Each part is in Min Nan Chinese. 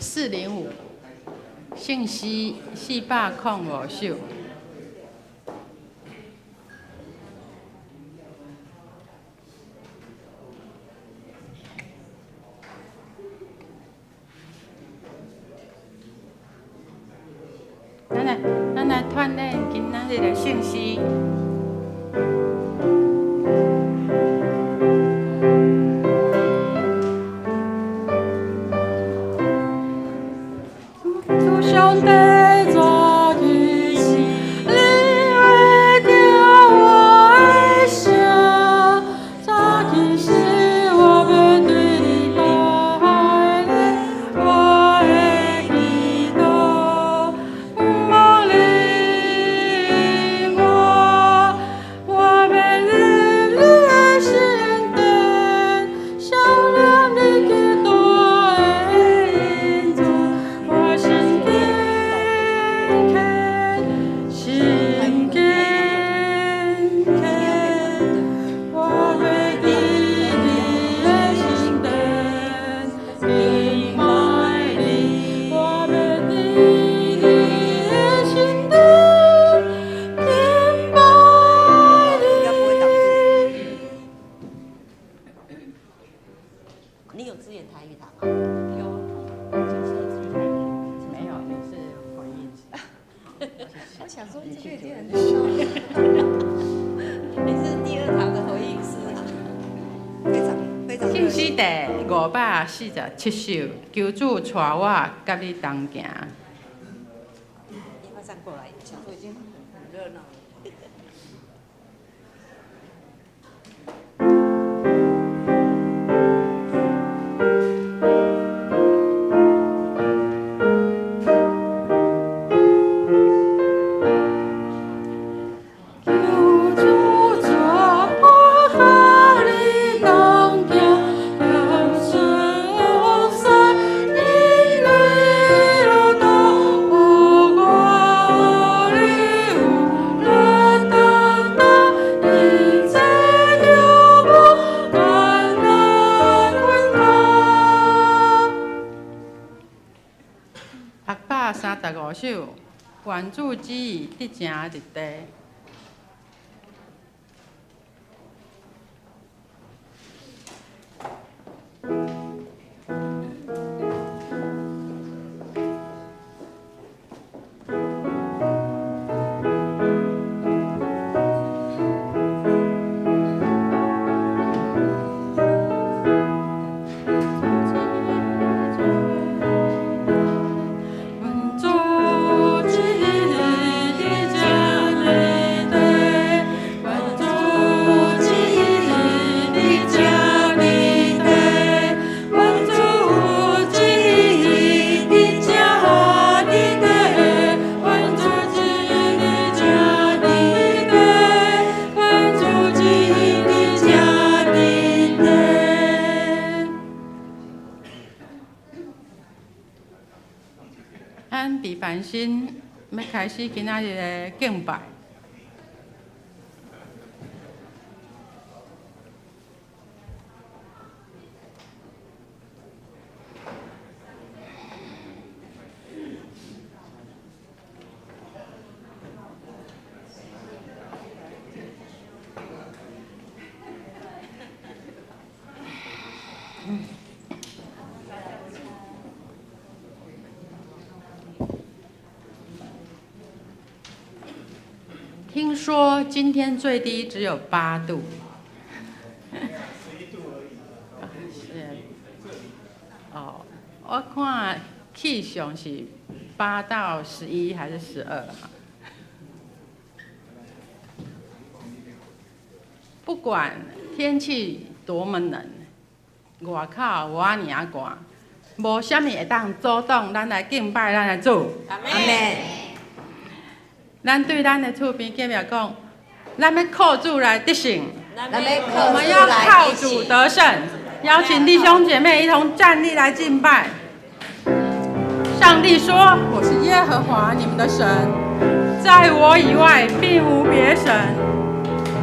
405，聖詩405首。咱來鍛鍊今仔日的聖詩。主上帝早起時，你會聽我的聲。早起時，我欲對你拜禮，我的祈禱，毋茫離我，我欲入你的聖殿，想念你極大的恩慈，我心堅強，心堅強，我欲佇你的聖殿敬拜你，我欲佇你的聖殿敬拜應該不會擋住。你。你有支援台語堂嗎？有，沒有，你是回應。我想說這個已經很熱鬧了。你是第二堂的回應師啊，非常非常聖詩第547首，求主帶我佮你同行。你要不要站過來？想說已經很熱鬧了。求主帶我佮你同行，踮出山引領路途，有我你有力擔當，一切著無艱難困苦。635首，願主旨意得成佇地。願主旨意得成佇地，願主旨意得成佇地，願主旨意得成佇地，願主旨意得成佇地，願主旨意得成佇地。咱佇繁星欲開始今仔日的敬拜。聽說今天最低只有8度。 11度而已。是。哦，我看氣象是8到11還是12？不管天氣多麼冷，外口無遐爾仔寒，無啥物會當阻擋咱來敬拜咱的主。阿們。咱對咱的厝邊隔壁講，咱欲靠主來得勝。我我們要靠主得勝。邀請弟兄姐妹一同站立來敬拜。上帝說：我是耶和華你們的神，在我以外並無別神。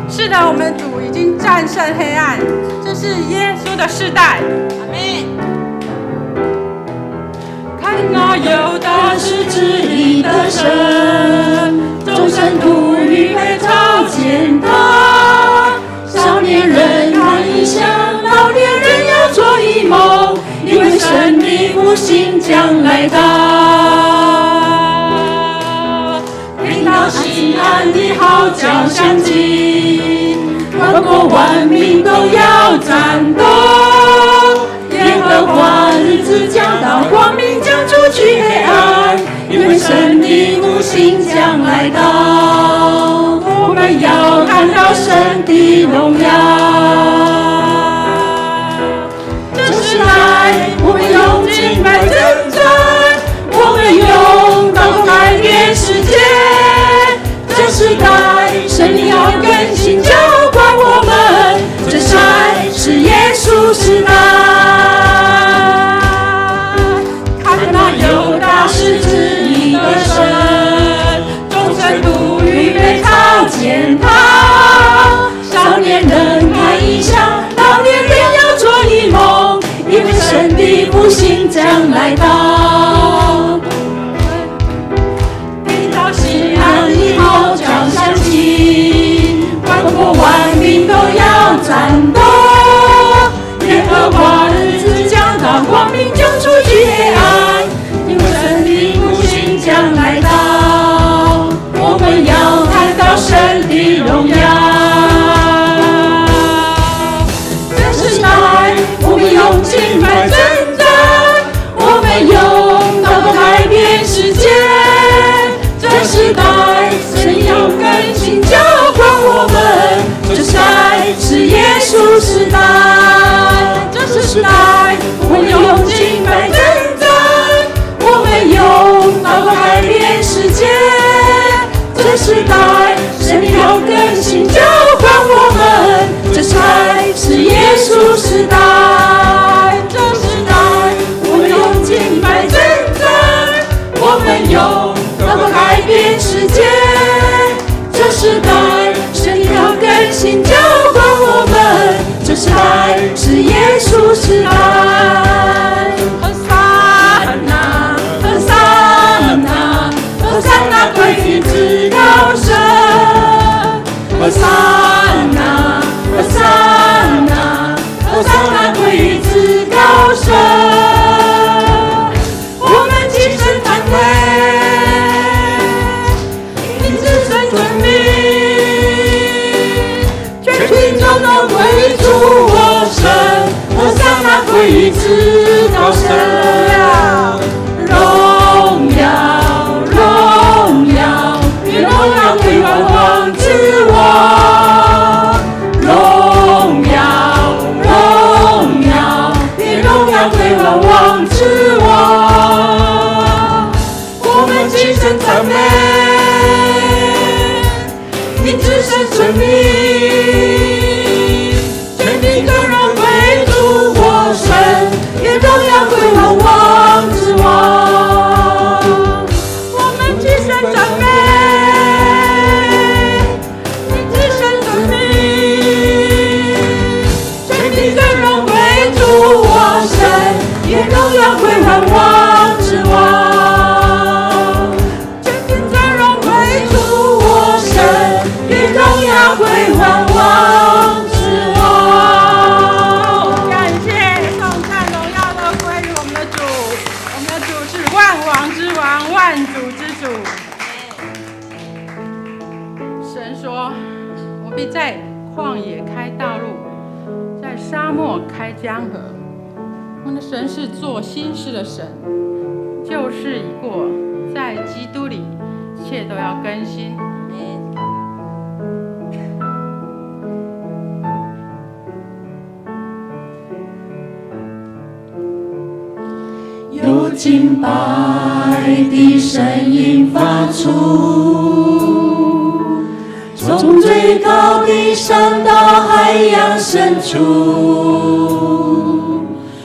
是的，我們主已經戰勝黑暗，這是耶穌的世代。阿們。看是旨意的神，众圣徒预备朝见他。少年人看异象，老年人要做异梦，因為神的復興將來到。聽到錫安的號角響起，萬國萬民都要戰抖。耶和華日子將到，光明將除去黑暗，因為神的復興將來到。我們要看到神的榮耀。這時代，我們用敬拜征戰，我們用禱告改變世界。這時代，神要更新澆灌我們，這時代是耶穌時代。看那有大使旨意的神，眾聖徒預備朝見他。少年人看異象，老年人要做異夢，因為神的復興將來到。聽到錫安的號角響起，萬國萬民都要戰抖。耶和華日子將到，光明將除去黑暗，因為神的復興將來到。我們要看到神的榮耀。這時代，我們用敬拜征戰，我們用禱告改變世界。這時代，神要更新澆灌我們，這時代是耶穌時代。這時代，我們用敬拜征戰，我們用禱告改變世界。這時代，神要更新澆灌我們，這時代是耶穌時代。這時代，我們用敬拜征戰，我們用禱告改變世界。這時代，神要更新澆灌我們，這時代是耶穌時代。和散那，和散那，和散那歸於至高神。和散那，和散那，和散那歸於至高神。我們齊聲讚美，你至聖尊名，全體榮耀歸主我神，和散那歸於至高神。榮耀，榮耀，願榮耀歸萬王之王。榮耀，榮耀，願榮耀歸萬王之王。我們齊聲讚美，你至聖尊名，全體尊榮歸主我神，願榮耀歸萬王之王。我們齊聲讚美，你至聖尊名，全體尊榮歸主我神，願榮耀歸萬王之王。全體尊榮歸主我神，願榮耀歸萬王之王。感謝頌讚榮耀都歸於我們的主，我們的主是萬王之王，萬主之主。神說：“我必在曠野開道路，在沙漠開江河。”我們的神是做新事的神，舊事已過，在基督裡，一切都要更新。有敬拜的聲音發出，從最高的山到海洋深處，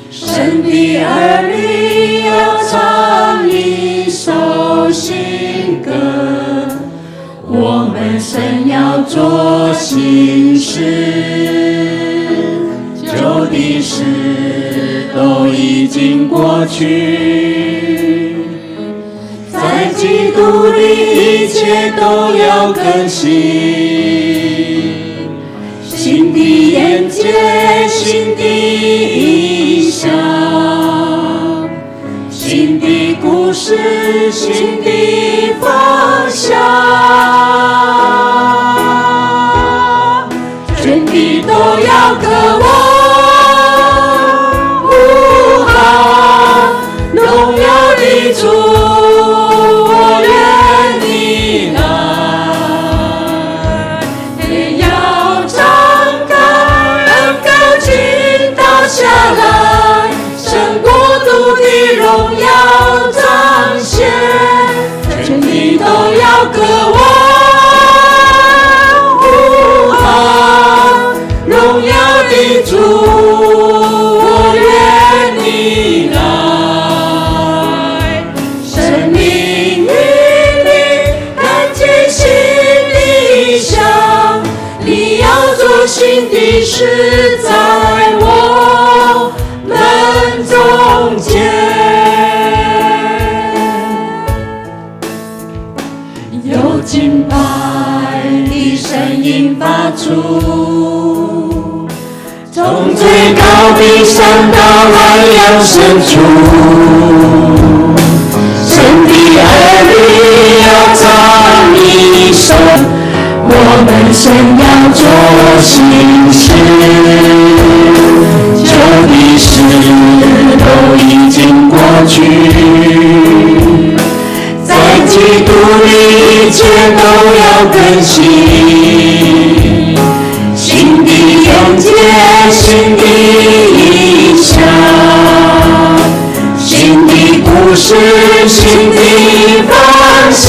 神的兒女要唱一首新歌，我們神要做新事，舊的事都已經過去，督裡一切都要更新，新的眼界，新的異象，新的故事，新的方向，全地都要渴望呼喊榮耀的主，我願你來，天要張開，恩膏傾倒下來，神國度的榮耀彰顯，全地都要渴望呼喊榮耀的主，我願你來，生命與你看見新的異象，你要做新的事在我們中間。有敬拜的聲音發出，從最高的山到海洋深處，神的兒女要唱一首，我們神要做新事，舊的事都已經過去，在基督裡一切都要更新，新的眼界，新的異象，新的故事，新的方向，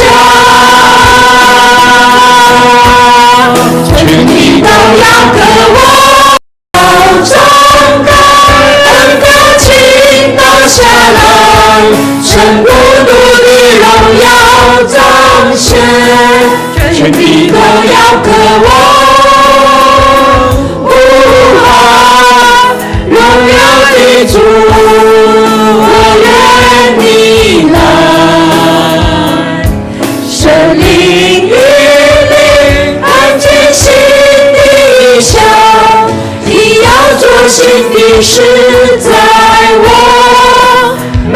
全地都要渴望張開，恩膏傾倒下來，神國度的榮耀彰顯，全地都要渴望呼喊榮耀的主，我願你來，聖靈與你看見新的異象，你要做新的事在我們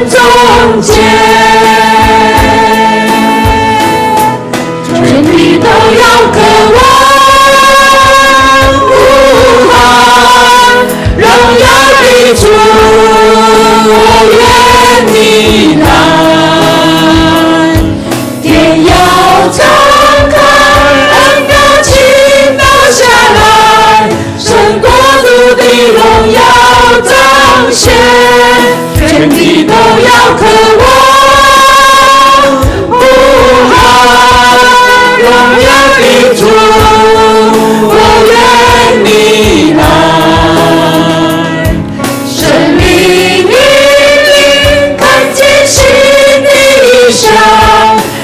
中間，全地都要渴望呼喊榮耀的主，我願你來，天要張開，恩膏傾倒下來，神國度的榮耀彰顯，全地都要渴望呼喊榮耀的主，我願你來，聖靈與你看見新的異象，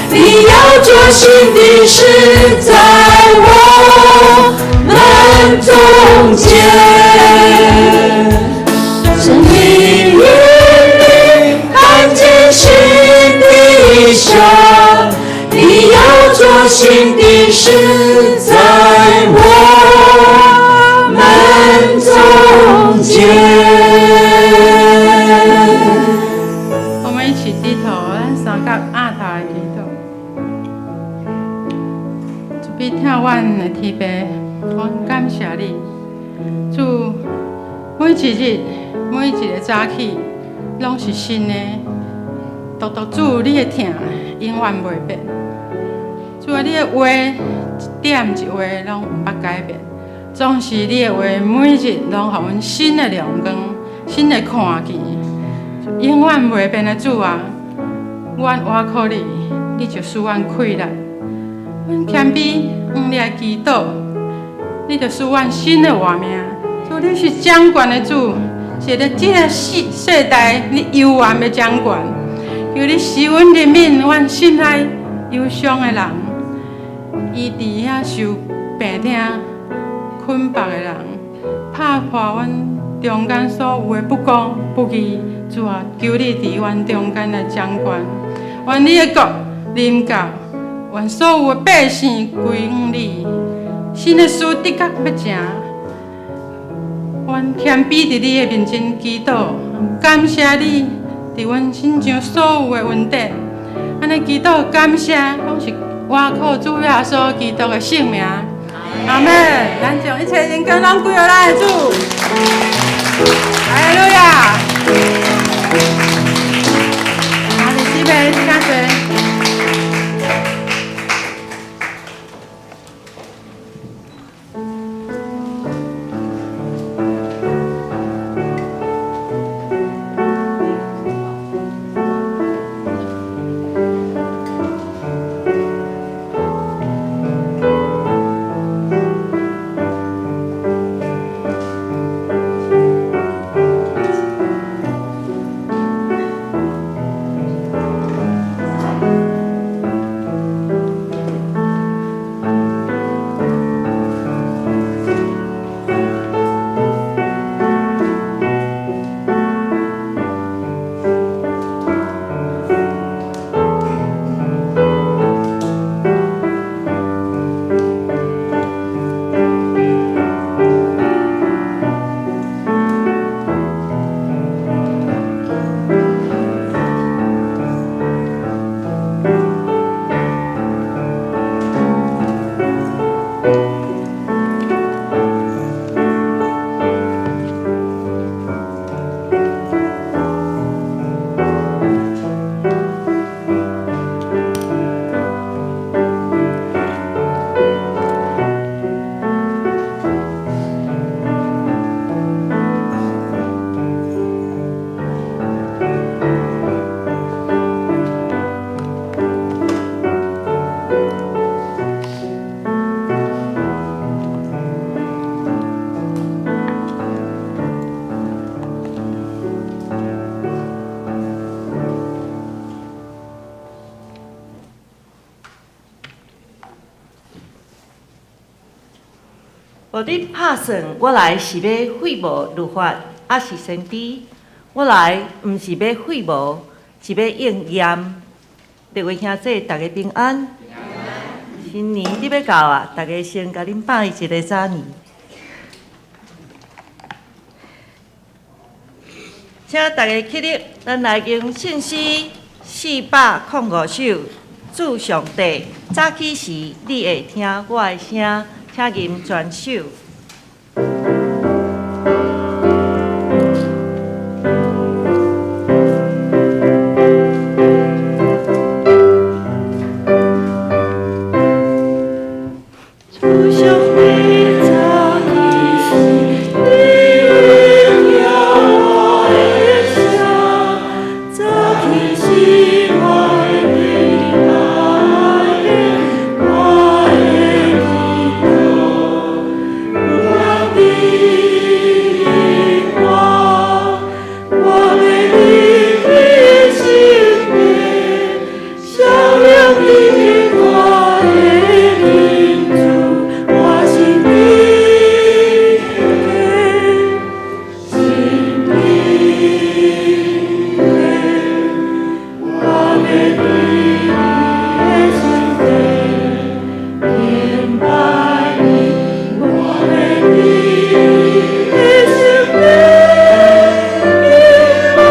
你要做新的事在我們中間，聖靈與你看見新的異象，你要做新的事在我們中間。我們一起低頭，咱三甲額頭來祈禱。慈悲疼阮的天父，阮感謝你。主，每一日，每一个早起，攏是新的。獨獨主，你的疼永遠袂變。主啊，你的話一點一畫攏毋捌改變，總是你的話每日攏予阮新的亮光、新的看見。永遠袂變的主啊，阮倚靠你，你就賜阮氣力。阮謙卑向你來祈禱，你就賜阮新的活命。主，你是掌權的主，是佇這个世代，你猶原欲掌權。求你施恩憐憫阮心內憂傷的人，醫治遐受病痛捆綁的人，拍破阮中間所有的不公不義。主啊，求你佇阮中間來掌權，願你的國臨到，願所有的百姓歸向你。神的事的確欲成，阮謙卑佇你的面前祈禱，感謝你佇阮身上所有的恩典。按呢祈禱感謝，攏是倚靠主耶穌基督的聖名。阿們。咱將一切榮光攏歸予咱的主。哈利路亞。兄弟姊妹，請坐。無你拍算，我來是欲廢無律法，抑是先知？我來毋是欲廢無，是欲應驗。各位兄弟，逐家平安。新年你欲到啊，逐家先共恁拜一个早年。請逐家起立，咱來吟聖詩405首。主上帝，早起時你會聽我的聲，請吟全首。主上帝，早起時，你會聽我的聲，早起時我會對你哀我的祈禱，有人伫我，我欲入你的聖殿，聖靈你我的靈主，我心的心的我欲入你的聖殿，敬拜你，我欲入你的聖殿，敬拜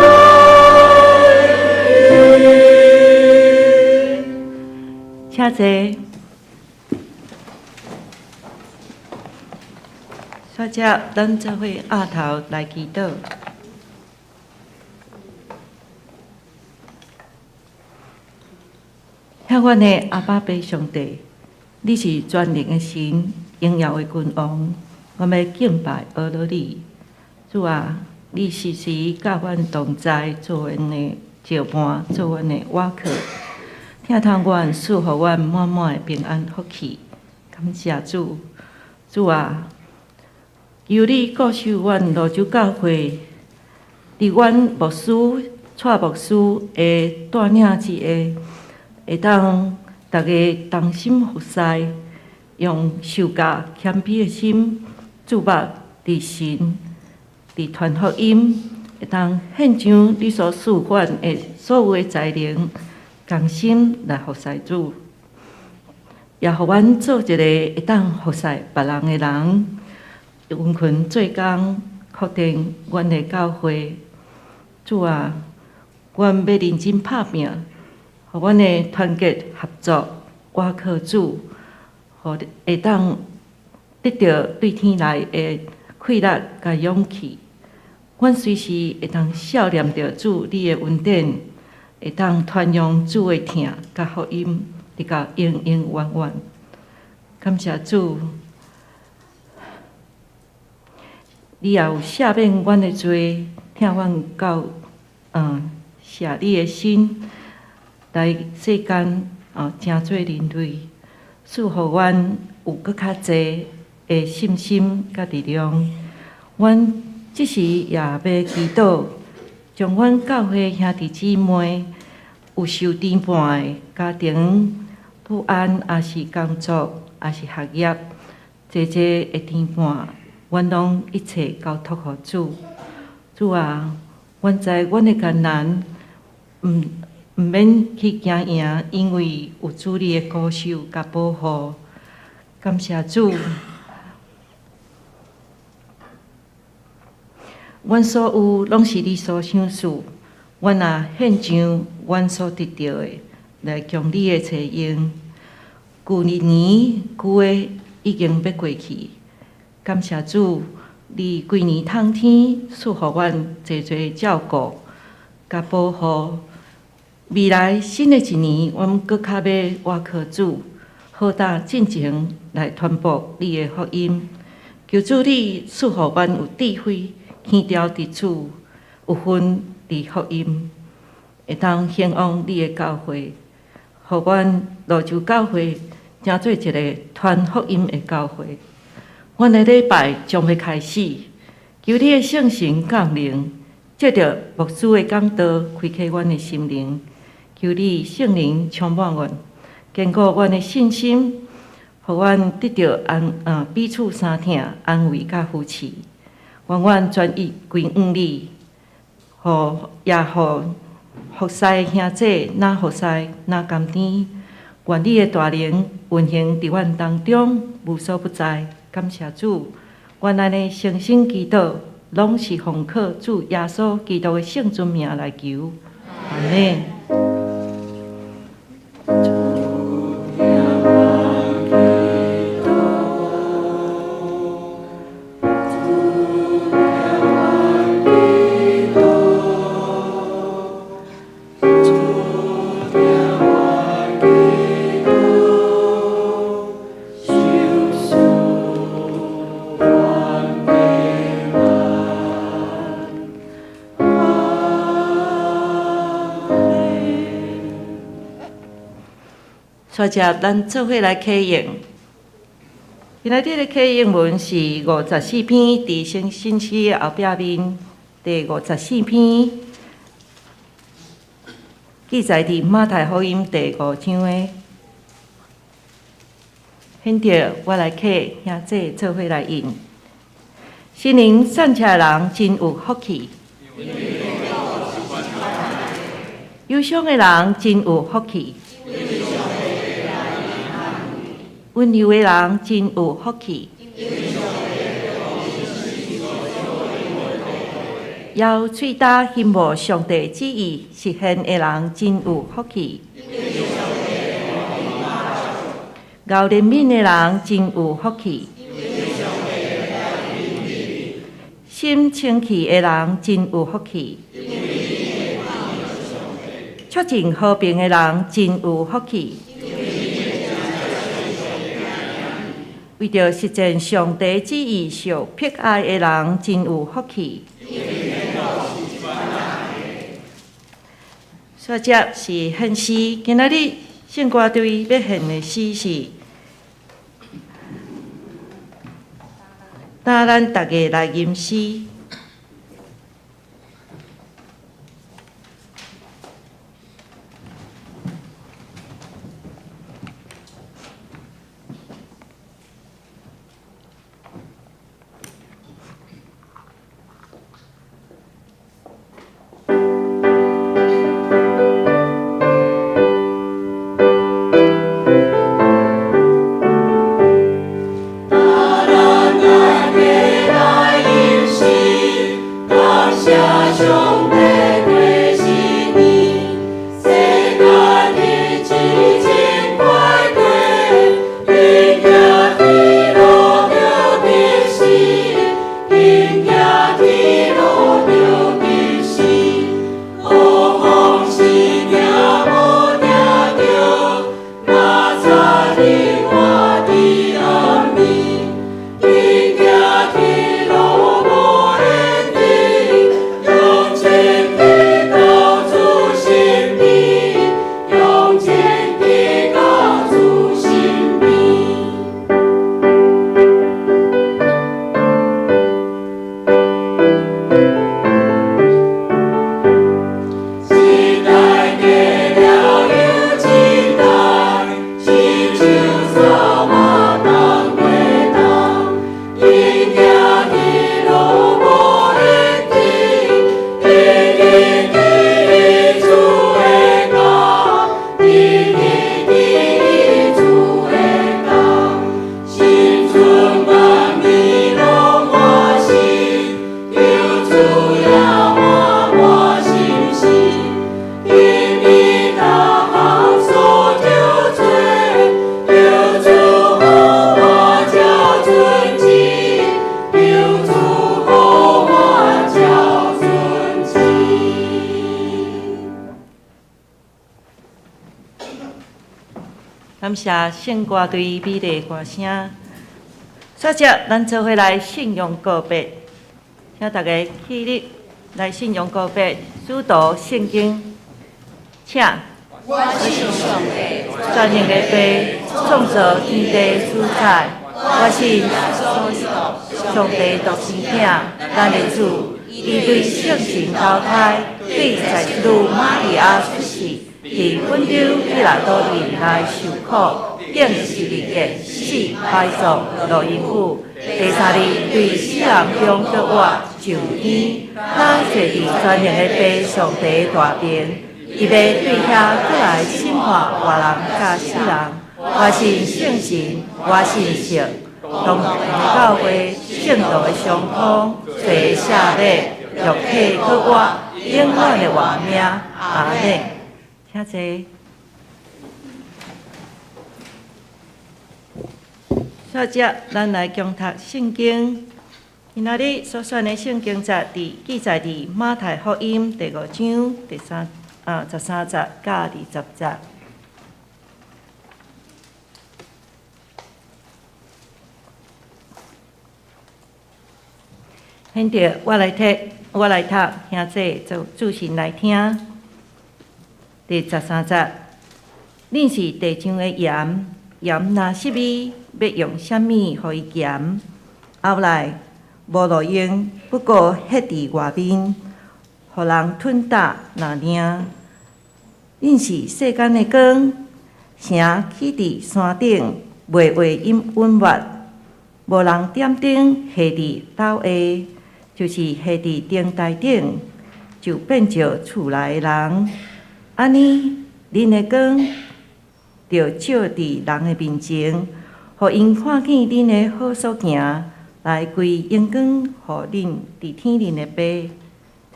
你。請坐。煞接，咱做伙徛頭來祈禱。遐阮的阿爸父上帝，你是全能的神，榮耀的君王，我欲敬拜阿羅你。主啊，你時時佮阮同在，做阮的石伴，做阮的倚靠，疼痛阮，賜予阮滿滿的平安福氣。感謝主，主啊，求你顧守阮蘆洲教會，佇阮牧師、蔡牧師的帶領之下，會當逐家同心服侍，用受教謙卑的心，注目佇神，佇傳福音，會當獻上你所賜阮的所有的才能，仝心來服侍主，也予阮做一個會當服侍別人的人，殷勤做工，擴展阮的教會。主啊，阮欲認真拍拚，予阮的團結合作，倚靠主，予會當得著對天來的氣力佮勇氣。阮隨時會當數念著主你的恩典，會當傳揚主的疼佮福音，直到永永遠遠。感謝主，你也有赦免阮的罪，疼阮到捨你的身來世間成做人類，賜予阮有閣較濟的信心佮力量。阮這時也欲祈禱，將阮教會兄弟姊妹有受牽絆的家庭不安，抑是工作，抑是學業，濟濟的牽絆，阮攏一切交託予主。主啊，阮知阮的艱難，毋免去驚惶，因為有主你的保守佮保護。感謝主。阮所有攏是你所賞賜，阮也獻上阮所得著的，來供你的差用。舊年舊的已經欲過去，感謝主，你規年通天賜予阮濟濟照顧佮保護。未來新的一年，阮閣較欲倚靠主，好膽進前來傳播你的福音。求主你賜予阮有智慧，輕重佇主，有份佇福音，會當興旺你的教會，予阮蘆洲教會成做一个傳福音的教會。阮的禮拜將欲開始，求你的聖神降臨，藉著牧師的講道，開啟阮的心靈。求你聖靈充滿阮，堅固阮的信心，予阮得著彼此相疼、安慰佮扶持。願阮專一歸向你，予也予服侍兄姊，若服侍若甘甜。願你的大能運行佇阮當中，無所不在。感謝主，阮按呢誠心祈禱，攏是奉靠主耶穌基督的聖尊名來求。阿們。煞接咱做伙來啟應。今仔日的啟應文是54篇，佇新新詩的後壁面第54篇，記載佇馬太福音第5章的。現在我來啟，兄姊做伙來應。心靈善巧的人真有福氣，憂傷的人真有福氣。溫柔的人真有福氣，枵喙焦欣慕上帝旨意實現的人真有福氣，敖憐憫的人真有福氣，心清氣的人真有福氣，促進和平的人真有福氣。為著實踐上帝旨意受迫害的人，真有福氣。煞接是獻詩，今仔日聖歌隊欲獻的詩是：帶咱逐家來吟詩。感謝聖歌隊美麗歌聲。煞接，咱做伙來信仰告白，請大家起立來信仰告白，使徒聖經，請。我信上帝，全能的父，創造天地主宰。我信耶穌基督，上帝獨生子，咱的主，伊對聖神投胎，對在女瑪利亞出世，佇本丟彼拉多任內受苦，釘十字架，死埋葬，落陰府，第三日對死人中復活，上天，咱坐佇全能的父上帝大爿，伊欲對遐閣來審判活人佮死人。我信聖神，我信聖同的教會，聖徒的相通，罪赦免，肉體復活，永遠的活命。阿們。請坐。煞接，咱來共讀聖經。今仔日所選的聖經節，佇記載佇馬太福音第五章第三啊十三節佮二十節。現在我來聽，我來讀，兄弟做注神來聽。第十三節，恁是地上的鹽，鹽若失味，欲用啥物予伊鹹？後來無路用，不過歇佇外面，予人吞踏躝爾。恁是世間的光，城起佇山頂，袂會隱沒。無人點燈下佇斗下，就是下佇燈臺頂，就變照厝內的人。按呢，恁的光著照佇人的面前，予𪜶看見恁的好所行，來歸榮光予恁佇天頂的父。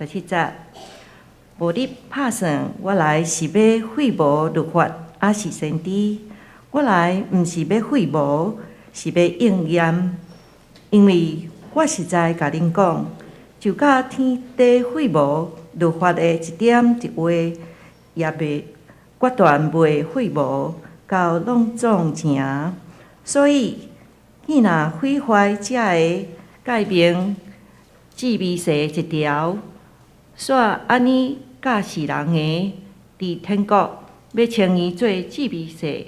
十七節，無你拍算，我來是欲廢無律法，抑是先知？我來毋是欲廢無，是欲應驗。因為我實在共恁講，就到天地廢無，律法的一點一畫也袂決斷袂廢無，到攏總成。所以，見若毀壞這个誡命至微細一條，煞按呢教示人的，佇天國欲稱伊做至微細；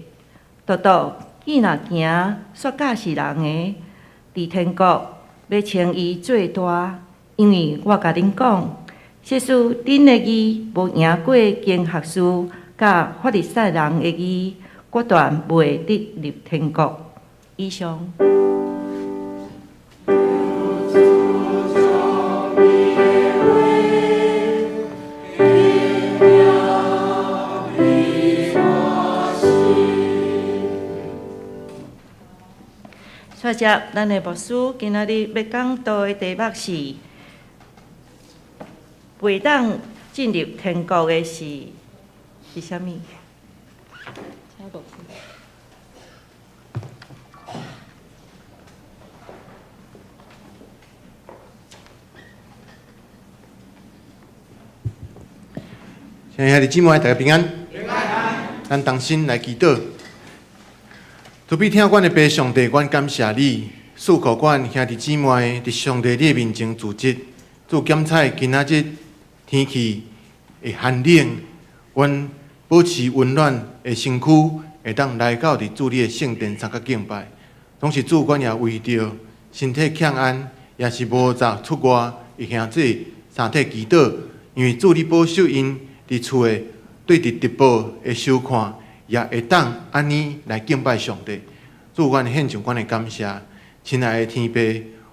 獨獨見若行煞教示人的，佇天國欲稱伊做大。因為我共恁講，即使恁的義無贏過經學士佮法利賽人的義，決斷袂得入天國。以上。煞接，咱的牧師今仔日欲講道的題目是：袂當進入天國的是是啥物？請牧師。親愛的兄弟姊妹，大家平安。咱同心來祈禱。慈悲疼阮的父上帝，阮感謝你，賜予阮兄弟姊妹佇上帝你的面前聚集。主檢採今仔日天氣會寒冷，阮保持溫暖的身軀，會當來到佇主你的聖殿參加敬拜。同時，主，阮也為著身體欠安，也是無濟出外的兄弟三體祈禱，因為主你保守𪜶佇厝的對佇直播的收看，也會當按呢來敬拜上帝。主，阮獻上阮的感謝，親愛的天父，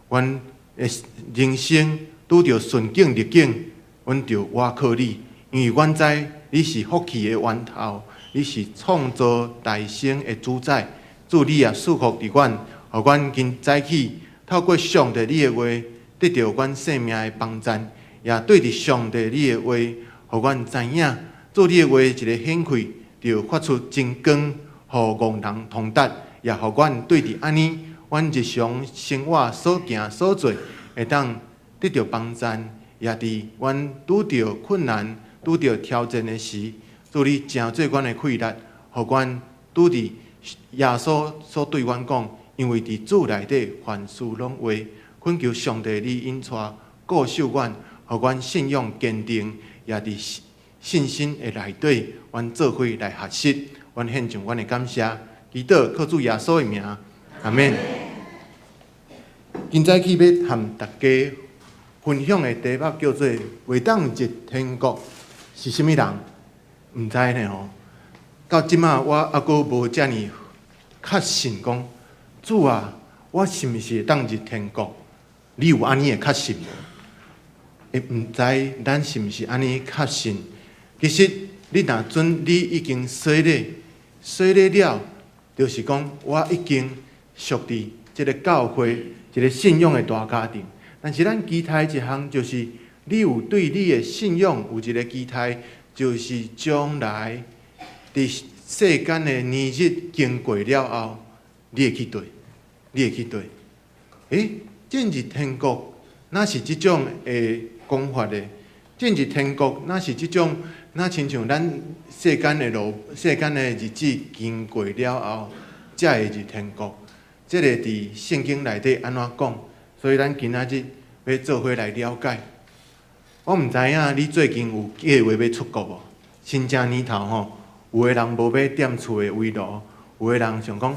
阮的人生拄著順境逆境，阮著倚靠你，因為阮知你是福氣的源頭，你是創造大生的主宰。主，你也賜福佇阮，予阮今早起透過上帝你的話，得著阮生命的幫贊，也對著上帝你的話，予阮知影，主你的話一个顯開，就發出真光，予戇人通達，也予阮對佇按呢，阮日常生活所行所做，會當得著幫贊，也佇阮拄著困難、拄著挑戰的時，主你成做阮的氣力，予阮拄佇耶穌所對阮講，因為佇主內底凡事攏有，懇求上帝你引帶顧守阮，予阮信仰堅定，也佇信心的內底，阮做伙來學習，阮獻上阮的感謝，祈禱靠主耶穌的名，阿們。今早起欲和大家分享的題目叫做“袂當入天國是啥物人”，毋知呢吼。到這馬我猶閣無遮爾確信講，主啊，我是毋是會當入天國？你有按呢的確信無？會毋知咱是毋是按呢確信？其實你若準你已經洗禮，洗禮了，就是講我已經屬佇這个教會，一个信仰的大家庭。但是咱期待一項，就是你有對你的信仰有一个期待，就是將來佇世間的年日經過了後，你會去佗？你會去佗？欸，進入天國，若是這種的講法的？進入天國，若是這種，若親像咱世間的路、世間的日子經過了後，才會入天國。這个佇聖經內底按怎講？所以咱今仔日欲做伙來了解。我毋知影你最近有計劃欲出國無？新正年頭吼，有的人無欲踮厝的圍爐，有的人想講，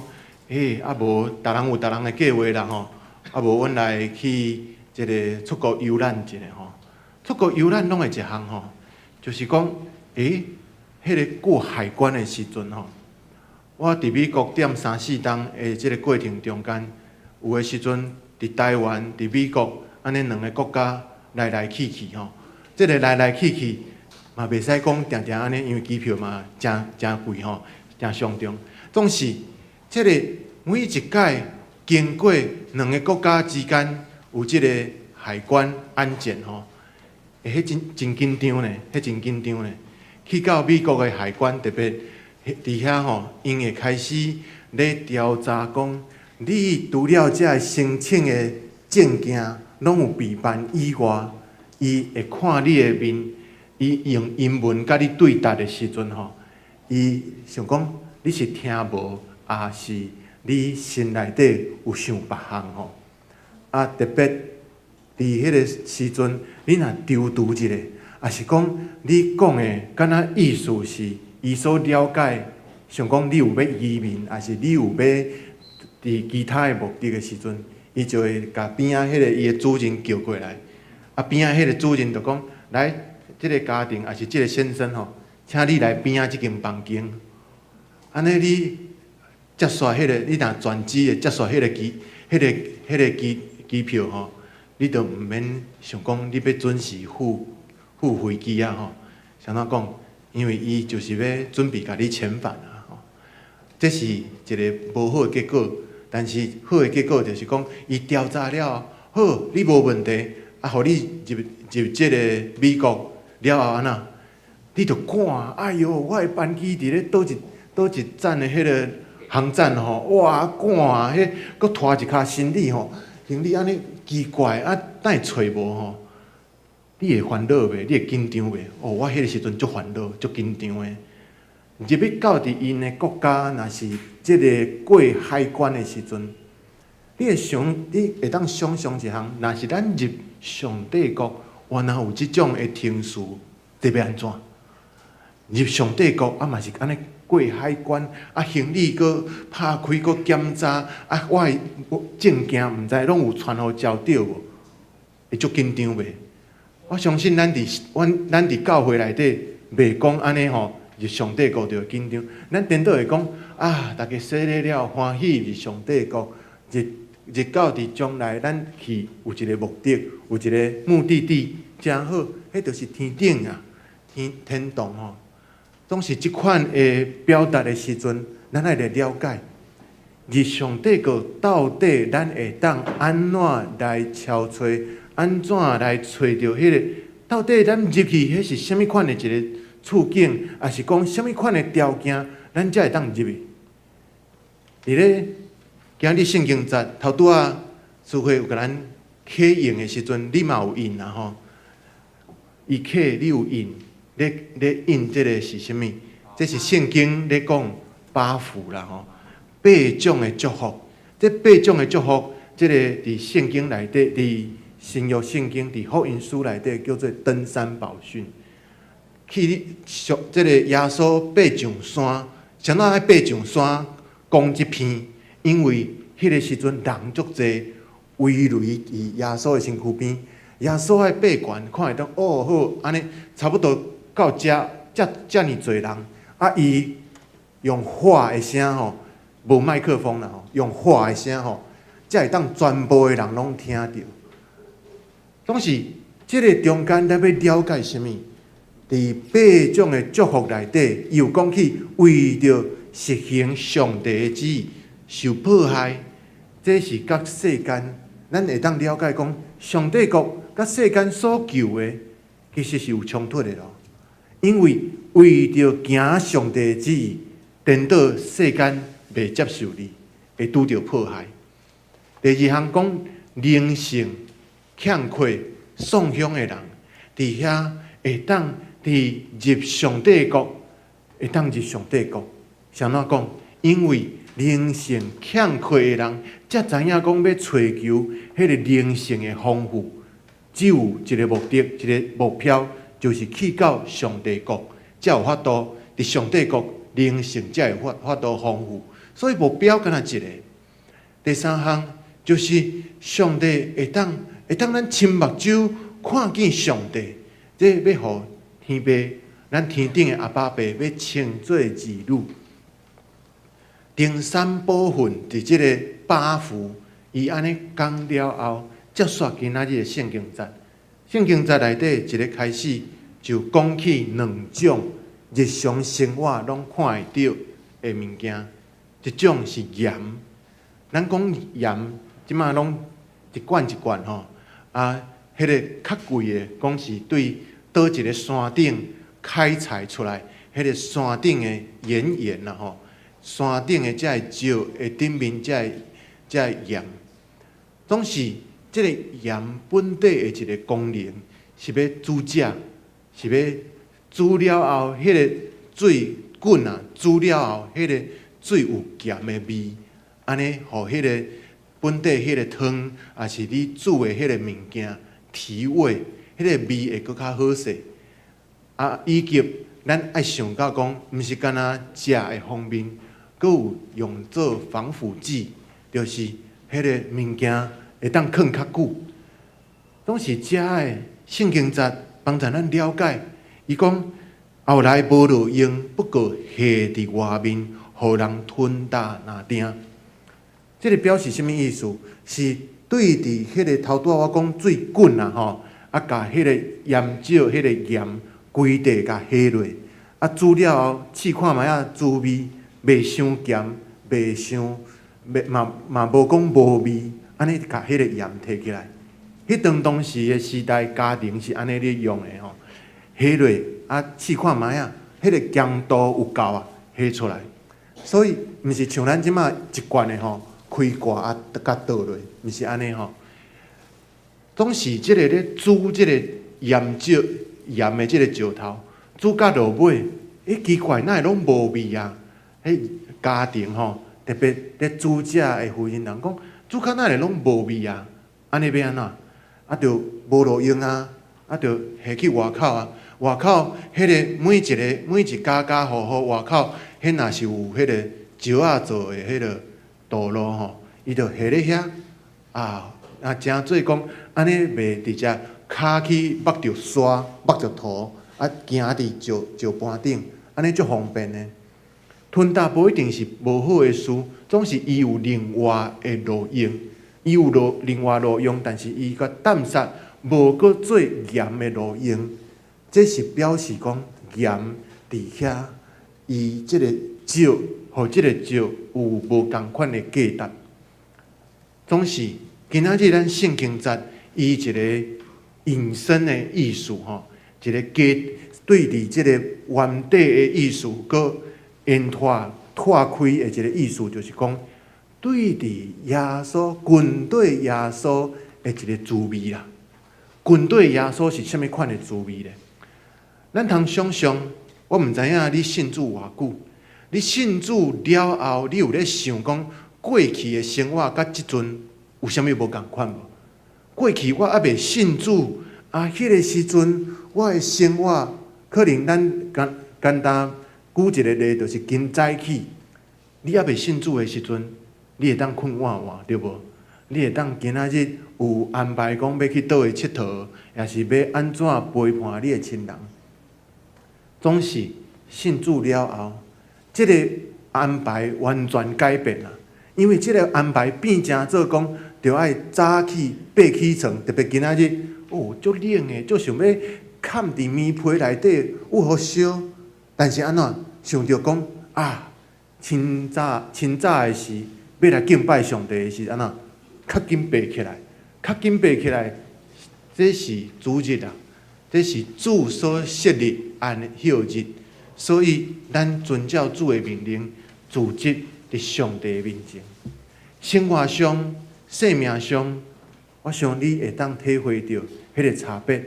欸，啊無，逐人有逐人的計劃啦吼，啊無，阮來去這个出國遊覽一下吼。出國遊覽攏會一項吼，就是講，欸，彼个過海關的時陣吼，我佇美國踮三四冬的這个過程中間，有的時陣佇台灣、佇美國，按呢兩个國家來來去去吼，這个來來去去嘛袂使講定定按呢，因為機票嘛誠誠貴吼，誠傷重。總是這个每一擺經過兩个國家之間有這个海關安檢吼，欸，彼真真緊張呢，彼真緊張呢。去到美國的海關，特別佇遐吼，𪜶會開始咧調查講，你除了這个申請的證件攏有備辦以外，伊會看你的面，伊用英文佮你對答的時陣吼，伊想講你是聽無，抑是你心內底有想別項吼？啊，特別佇彼个時陣，你若躊躇一下，抑是講你講的敢若意思是伊所了解，想講你有欲移民，抑是你有欲佇其他的目的的時陣，伊就會共邊仔彼个伊的主任叫過來。啊，邊仔彼个主任就講：來，這个家庭抑是這个先生吼，請你來邊仔這間房間。按呢你接煞彼个，你若轉機的接煞彼个機、彼个、彼个機機票吼，你就毋免想講你欲準時赴赴飛機啊吼。按怎講？因為伊就是欲準備共你遣返啊吼。這是一个無好的結果，但是好的結果就是講，伊調查了後，好，你無問題，啊，予你入入這个美國了後按怎？你就趕，哎喲，我的班機佇咧佗一佗一站的彼个航站吼，哇，趕啊，彼閣拖一跤行李吼，行李按呢奇怪，啊，哪會揣無吼？你會煩惱袂？你會緊張袂？哦，我彼个時陣足煩惱、足緊張的。入去到佇𪜶的國家，若是這个過海關的時陣，你會想，你會當想像一項，若是咱入上帝國，原來有這種的程序，這欲按怎？入上帝國啊，嘛是按呢過海關，啊，行李閣拍開閣檢查，啊，我的證件毋知攏有傳予交著無？會足緊張袂？我相信咱佇阮咱佇教會內底，袂講按呢吼，入上帝國就會緊張。咱顛倒會講啊，逐家洗禮了，歡喜入上帝國，入入到佇將來，咱去有一个目的，有一个目的地，誠好，彼就是天頂啊，天天堂吼。總是這款的表達的時陣，咱愛來了解，入上帝國到底咱會當按怎來敲揣，按怎來揣著彼个？到底咱入去彼是啥物款的一个處境，抑是講啥物款的條件，咱才會當入去？佇咧今日聖經節頭拄仔，師會有共咱刻印的時陣，你嘛有印啊吼？伊刻你有印，咧咧印這个是啥物？這是聖經咧講八福啦吼。八種的祝福。這八種的祝福，這个佇聖經內底，佇新約聖經，佇福音書內底叫做登山寶訓。去上這个耶穌爬上山，啥物愛爬上山講這篇？因為彼个時陣人足濟，圍圍佇耶穌的身軀邊。耶穌愛爬懸，看會當哦好，按呢差不多到遮，遮遮爾濟人，啊伊用喊的聲吼，無麥克風啦吼，用喊的聲吼，才會當全部的人攏聽著。總是這个中間，咱欲了解啥物？佇八種的祝福內底，伊有講起為著實行上帝的旨意受迫害，這是佮世間，咱會當了解講，上帝國佮世間所求的，其實是有衝突的咯。因為為著行上帝的旨意，顛倒世間袂接受你，會拄著迫害。第二項講靈性欠缺喪鄉的人，佇遐會當佇入上帝國，會當入上帝國。啥怎講？因為靈性欠缺的人，才知影講欲揣求彼个靈性的豐富，只有一个目的，一个目標，就是去到上帝國，才有法度佇上帝國靈性才會法度豐富。所以目標敢若一个。第三項就是上帝會當咱親目睭看見上帝，這欲予天父，咱天頂的阿爸父欲稱做兒女。登山寶訓佇這个八福，伊按呢講了後，接續今仔日的聖經節。聖經節內底一个開始就講起兩種日常生活攏看會著的物件，一種是鹽，咱講鹽，這馬攏一罐一罐吼，啊，彼个較貴的，講是對佗一个山頂開採出來，彼个山頂的岩鹽啦吼，山頂的這个石的頂面這个鹽，總是這个鹽本底的一个功能是欲煮食，是欲煮了後，彼个水滾啊，煮了後，彼个水有鹹的味，按呢，予彼个本底彼个湯，抑是你煮的彼个物件提味，彼个味會閣較好勢。啊，以及咱愛想到講，毋是干焦食的方面，閣有用做防腐劑，就是彼个物件會當囥較久。總是遮的聖經節幫助咱了解，伊講後來無路用，不過下佇外面，予人吞踏若釘。這个表示啥物意思？是對佇彼个頭拄仔我講水滾啊吼，啊，共彼个鹽石、彼个鹽規塊共下落，啊，煮了後試看覓仔滋味，袂傷鹹，袂傷，袂嘛嘛無講無味，按呢共彼个鹽提起來。彼當當時的時代，家庭是按呢咧用的吼，下落啊，試看覓仔，彼个鹹度有夠啊，下出來。所以毋是像咱這馬一罐的吼，開蓋啊，共倒落，毋是按呢吼。總是這个咧煮這個鹽石鹽的這個石頭，煮到落尾，欸，奇怪，哪會攏無味啊？彼家庭吼，特別咧煮食的婦人人講，煮到哪會攏無味啊？按呢欲按怎？啊，就無路用啊！啊，就下去外口啊，外口彼个每一个每一家家戶戶外口，彼若是有彼個石仔做的彼个道路吼，伊就下咧遐啊啊，誠做講按呢袂直接跤去縛著沙、縛著土，啊，行佇石石盤頂，按呢足方便的。吞踏無一定是無好的事，總是伊有另外的路用，伊有路另外路用，但是伊共淡殺無閣做鹽的路用，這是表示講鹽佇遐，伊這個石，予這個石有無仝款的價值。總是今仔日咱聖經節，伊一個引申的意思吼，一個加對佇這個原底的意思，閣延拓拓開的一個意思，就是講對佇耶穌跟對耶穌的一個滋味啦。跟對耶穌是啥物款的滋味咧？咱通想象，我毋知影你信主偌久，你信主了後，你有咧想講過去的生活佮這陣有啥物無仝款無？過去我猶未信主啊，彼個時陣我的生活可能咱簡簡單舉一個例，就是今早起，你猶未信主的時陣，你會當睏晏晏對無？你會當今仔日有安排講欲去佗位𨑨迌，抑是欲按怎陪伴你的親人？總是信主了後，這个安排完全改變啦。因為這个安排變成做講，著愛早起爬起床，特別今仔日哦，足冷的，足想欲崁佇棉被內底有予燒。但是按怎想著講啊，清早清早的時，欲來敬拜上帝的時，按怎較緊爬起來，較緊爬起來，這是主日啊，這是主所設立安息日，所以咱遵照主的命令，聚集佇上帝面前。生活上、生命上，我想你會當體會著彼个差別。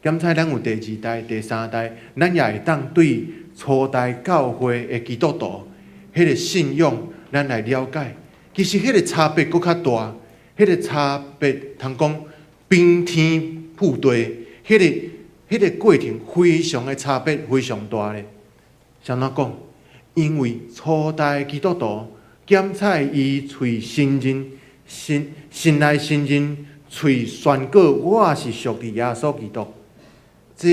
兼且咱有第二代、第三代，咱也會當對初代教會的基督徒彼个信仰，咱來了解。其實彼个差別閣較大，彼个差別通講翻天覆地，彼个過程非常的差別非常大咧。按怎講？因為初代基督徒檢採伊喙承認，心心內承認，喙宣告我是屬佇耶穌基督。這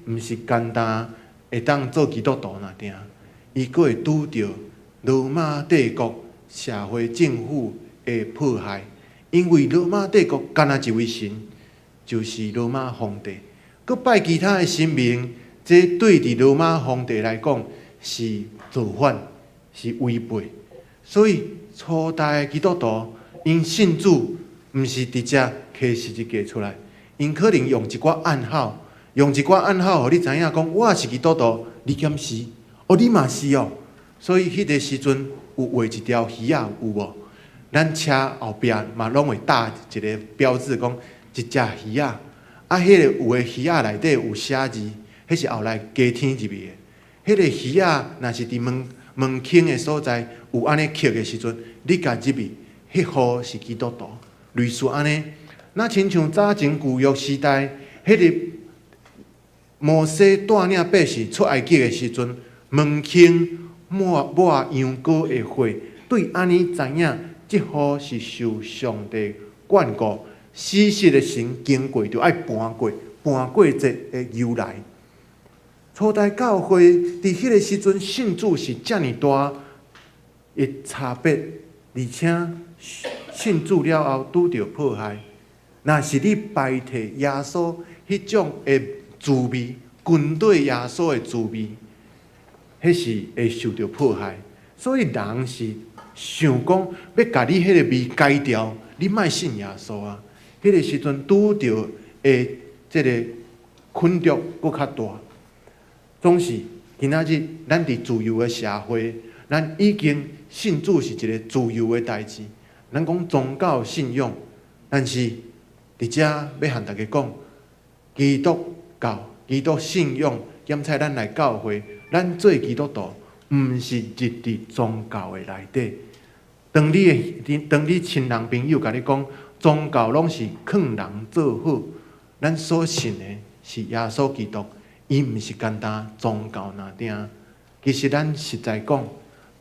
毋是簡單會當做基督徒爾爾，伊閣會拄著羅馬帝國社會政府的迫害，因為羅馬帝國干焦一位神，就是羅馬皇帝，閣拜其他的神明，這對佇羅馬皇帝來講是造反，是違背。所以初代的基督徒，𪜶信主，毋是直接提十字架出來，𪜶可能用一寡暗號。用一寡暗號，予你知影講我是基督徒，你敢是？哦，你嘛是哦。所以彼个時陣有畫一條魚仔有無？咱車後壁嘛攏會搭一個標誌，講一隻魚仔。啊，彼个有的魚仔內底有寫字，彼是後來加添入去的。彼个魚仔若是佇門門框的所在有按呢刻的時陣，你共入去，彼戶是基督徒，類似按呢。若親像早前舊約時代，彼个摩西帶領百姓出埃及的時陣，門框抹抹羊羔的血，對按呢知影，這戶是受上帝眷顧，死屍的神經過就愛盤過，盤過節的由來。初代教會佇彼個時陣信主是遮爾大的差別，而且信主了後拄著迫害。若是你排斥耶穌彼種的滋味，跟隨耶穌的滋味，彼是會受著迫害。所以人是想講欲共你彼个味改掉，你莫信耶穌啊！彼个時陣拄著的這个困局閣較大。總是今仔日咱佇自由的社會，咱已經信主是一个自由的代誌。咱講宗教信仰，但是佇遮欲和大家講，基督教、基督信仰，兼且咱來教會，咱做基督徒，毋是入佇宗教的內底。當你的當你親人朋友共你講，宗教攏是勸人做好，咱所信的是耶穌基督，伊毋是簡單宗教爾爾。其實咱實在講，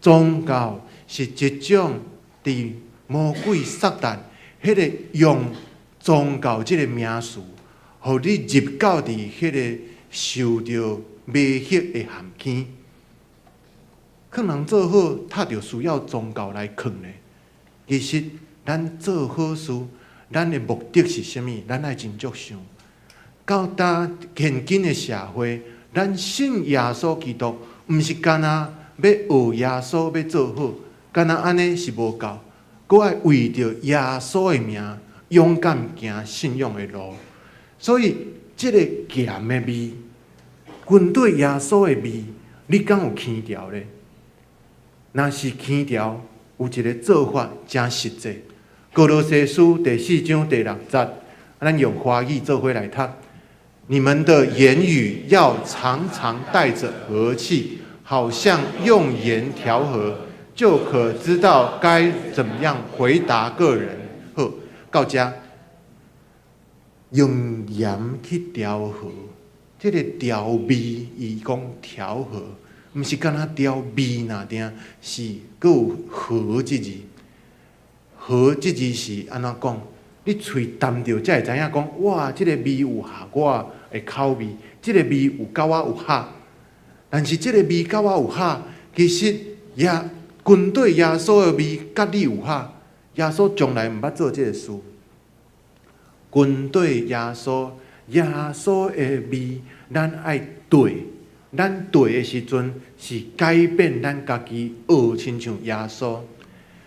宗教是一種佇魔鬼撒旦彼个用宗教這个名詞，予你入到佇彼个受著迷惑的陷坑。勸人做好，他就需要宗教來勸咧。其實，咱做好事，咱的目的是啥物？咱愛真足想。到今現今的社會，咱信耶穌基督，毋是干焦欲學耶穌欲做好，干焦按呢是無夠，閣愛為著耶穌的名，勇敢行信仰的路。所以，這个鹹的味，跟對耶穌的味，你敢有輕調咧？若是輕調，有一个做法誠實際。歌羅西書第四章第六節，咱用華語做伙來讀。你們的言語要常常帶著和氣，好像用鹽調和，就可知道該怎樣回答各人。好，到遮用鹽去調和，這个調味，伊講調和，毋是干焦調味爾定，是閣有和這字。和這字是按怎講？你喙澹著才會知影講，哇！這个味有合我的口味，這个味有佮我有合。但是這个味佮我有合，其實也軍隊耶穌的味佮你有合，耶穌從來毋捌做這个事。軍隊耶穌，耶穌的味，咱愛對，咱對的時陣是改變咱家己，學親像耶穌。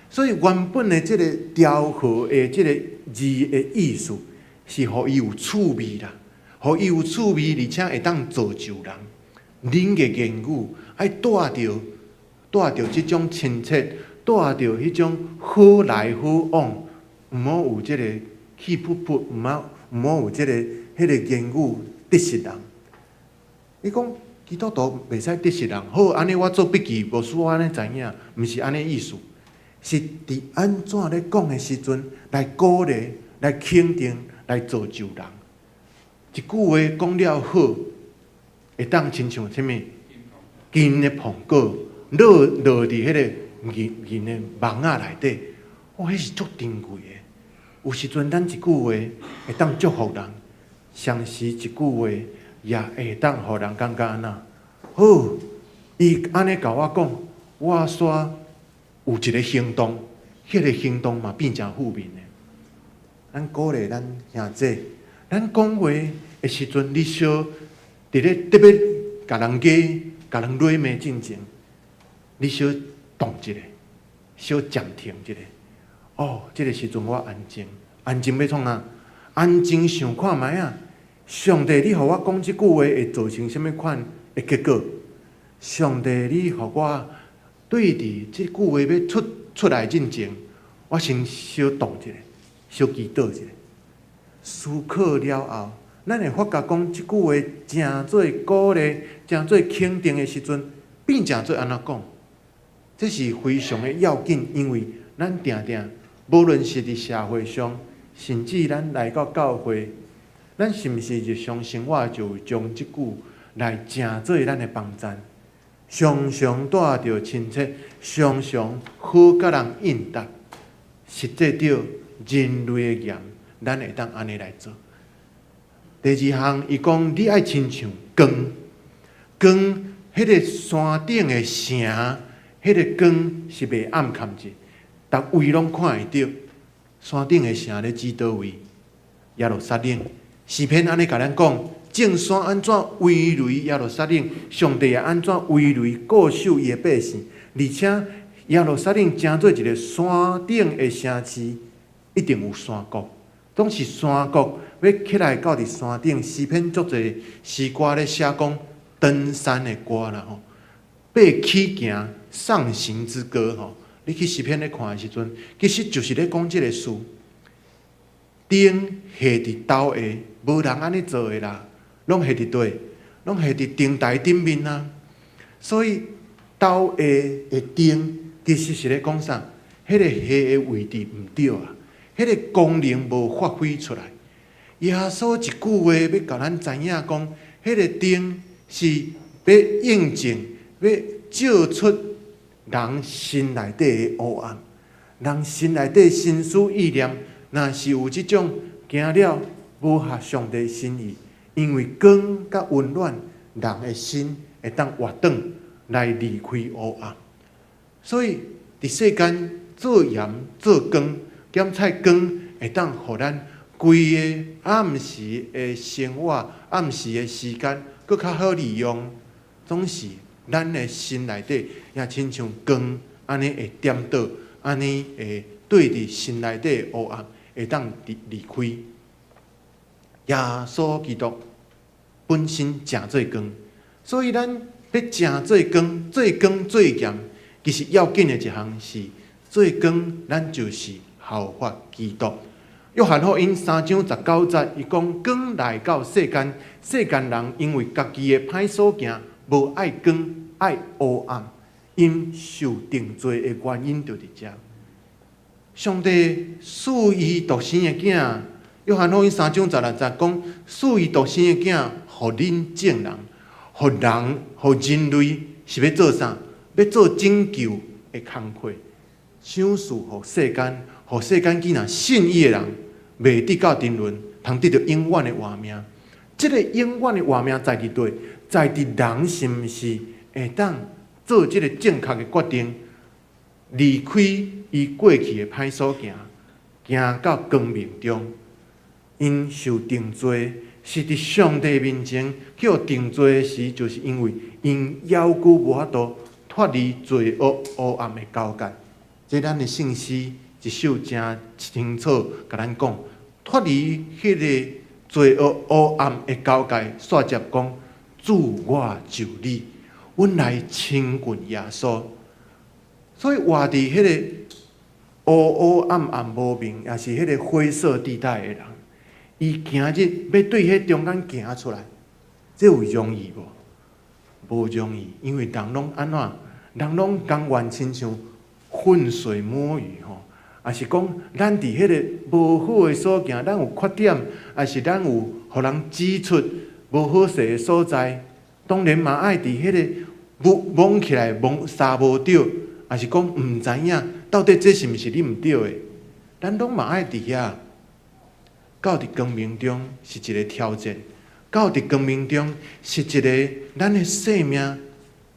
所以原本的這个調和的這个字的意思，是予伊有趣味啦，予伊有趣味，而且會當造就人。恁的言語愛帶著這種親切，帶著彼種好來好往，毋好有這个氣噗噗，毋好有這个彼个言語得失人。你講基督徒袂使得失人，好，按呢我做筆記，無需按呢知影，毋是按呢意思，是佇按怎咧講的時陣，來鼓勵、來肯定、來造就人。一句話講了好，會當親像啥物金的蘋果落落佇彼个銀銀的網仔內底，哇，彼是足珍貴的。有時陣咱一句話會當祝福人，相時一句話也會當予人感覺按怎好。伊按呢共我講，我煞有一个行動，彼个行動嘛變成負面的。咱鼓勵咱兄弟，咱講話的時陣，你小佇咧特別共人罵、共人詈罵進前，你小動一下，小暫停一下。哦，這个時陣我安靜，安靜欲創啥？安靜想看覓仔。上帝，你予我講這句話會造成啥物款的結果？上帝，你予我對佇這句話欲出出來進前，我先小動一下，小祈禱一下。思考了後，咱會發覺講這句話誠做鼓勵、誠做肯定的時陣，變成做按怎講？這是非常的要緊，因為咱定定，無論是佇社會上，甚至咱來到教會，咱是毋是日常生活就將這句來誠做咱的幫贊？常常帶著親切，常常好佮人應答，實際著人類的鹽，咱會當按呢來做。第二項，伊講你愛親像光，光，彼个山頂的城，彼个光是袂暗崁的，逐位攏看會著。山頂的城咧指佗位？耶路撒冷。詩篇按呢共咱講，眾山按怎圍圍耶路撒冷，上帝也按怎圍圍固守伊的百姓。而且耶路撒冷成做一个山頂的城市，一定有山谷，總是山谷欲起來到佇山頂。詩篇足濟詩歌咧寫講登山的歌啦吼，爬起行上行之歌吼。你去詩篇咧看的時陣，其實就是咧講這个事。燈下佇斗下，無人按呢做的啦，攏下佇佗，攏下佇燈臺頂面啊。所以斗下的燈其實是咧講啥？彼个下的位置毋對啊，彼个功能無發揮出來。耶穌一句話欲共咱知影講，彼个燈是欲映證、欲照出人心內底的黑暗，人心內底心思意念，若是有這種行了無合上帝心意，因為光佮溫暖，人的心會當活轉來離開黑暗。所以佇世間做鹽做光，檢採光會當予咱規个暗時的生活、暗時的時間，閣較好利用。總是咱的心內底也親像光按呢會點著，按呢會對佇心內底的黑暗會當離離開。耶穌基督本身誠做光，所以咱欲誠做光、做光做鹽，其實要緊的一項是做光，咱就是效法基督。約翰福音3章19節，伊講光來到世間，世間人因為家己的歹所行，無愛光，愛烏暗，𪜶受定罪的原因就佇遮。上帝賜伊獨生的囝，約翰福音3章16節講，賜伊獨生的囝，予恁眾人，予人，予人類是欲做啥？欲做拯救的工課，賞賜予世間，予世間囝若信伊的人，袂得到沉淪，通得著永遠的活命。這个永遠的活命在佇佗？在佇人是毋是會當做這个正確的決定，離開伊過去的歹所行，行到光明中。𪜶受定罪是佇上帝面前去予定罪的時，就是因為𪜶猶閣無法度脫離罪惡烏暗的交界。這咱的聖詩一首誠清楚，共咱講，脫離彼个罪惡烏暗的交界，煞接講主我就你，阮來親近耶穌。所以活佇彼个烏烏暗暗無明，抑是彼个灰色地帶的人，伊今日欲對彼中間行出來，這有容易無？無容易，因為人攏按怎？人攏甘願親像渾水摸魚吼，抑是講咱佇彼个無好的所行，咱有缺點，抑是咱有予人指出無好勢的所在，當然嘛愛佇彼个摸摸起來摸捎無著，抑是講毋知影到底這是毋是你毋對的，咱攏嘛愛佇遐。到佇光明中是一个挑戰，到佇光明中是一个咱的生命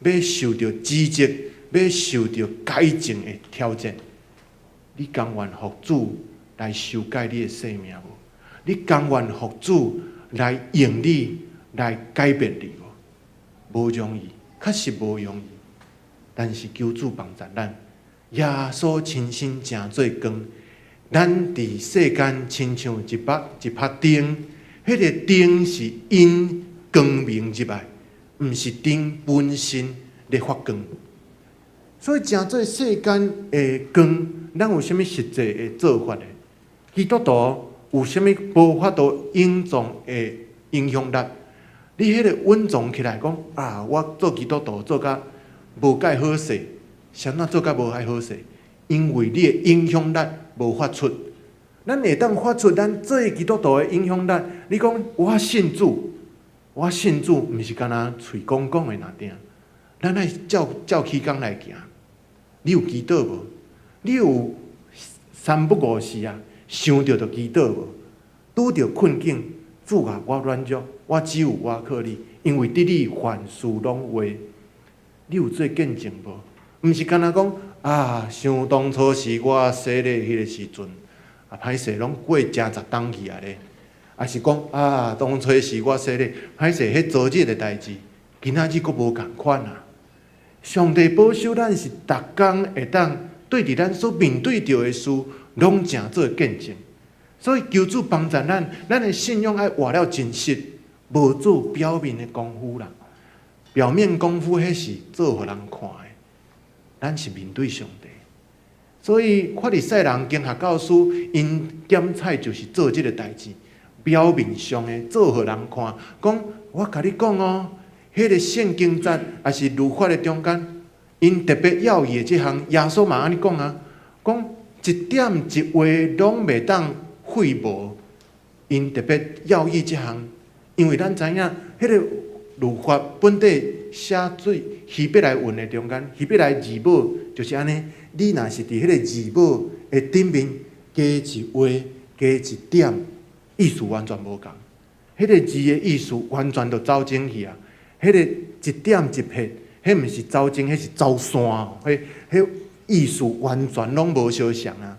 欲受著指責、欲受著改正的挑戰。你甘願予主來修改你的生命無？你甘願予主來用你來改變你無？無容易，確實無容易。但是求主幫助咱，耶穌親身成做光。咱佇世間親像一把一拍燈，彼个燈是引光明入來，毋是燈本身咧發光。所以，成做世間的光，咱有啥物實際的做法呢？基督徒有啥物無法度隱藏的影響力？你彼个隱藏起來講啊，我做基督徒做甲無蓋好勢，啥物做甲無蓋好勢？因為你的影響力無發出，咱會當發出咱做基督徒的影響力。你講我信主，我信主，毋是干焦喙講講的爾定，咱愛照照起工來行。你有祈禱無？你有三不五時啊，想著就祈禱無？拄著困境，主啊，我軟弱，我只有倚靠你，因為佇你凡事攏有。你有做見證無？毋是干焦講啊，想當初時我洗禮彼个時陣，啊歹勢攏過誠十冬去啊咧，抑是講啊，當初時我洗禮，歹勢彼昨日的代誌，今仔日閣無仝款啊！上帝保守咱是逐工會當對佇咱所面對著的事，攏成做見證。所以求主幫助咱，咱的信仰愛活了真實，無做表面的功夫啦。表面功夫彼是做予人看的，咱是面對上帝。所以法利賽人、經學教師，𪜶檢採就是做這个代誌，表面上的做予人看，講我共你講哦，彼个聖經節抑是律法的中間，𪜶特別要意的這項，耶穌嘛按呢講啊，講一點一畫攏袂當廢無，𪜶特別要意這項，因為咱知影，彼个律法本底寫做希伯來文的中間，希伯來字母就是按呢。你若是佇彼个字母的頂面加一畫、加一點，意思完全無仝。彼个字的意思完全就走鐘去啊！彼个一點一撇，彼毋是走鐘，彼是走線。彼彼意思完全攏無相像啊！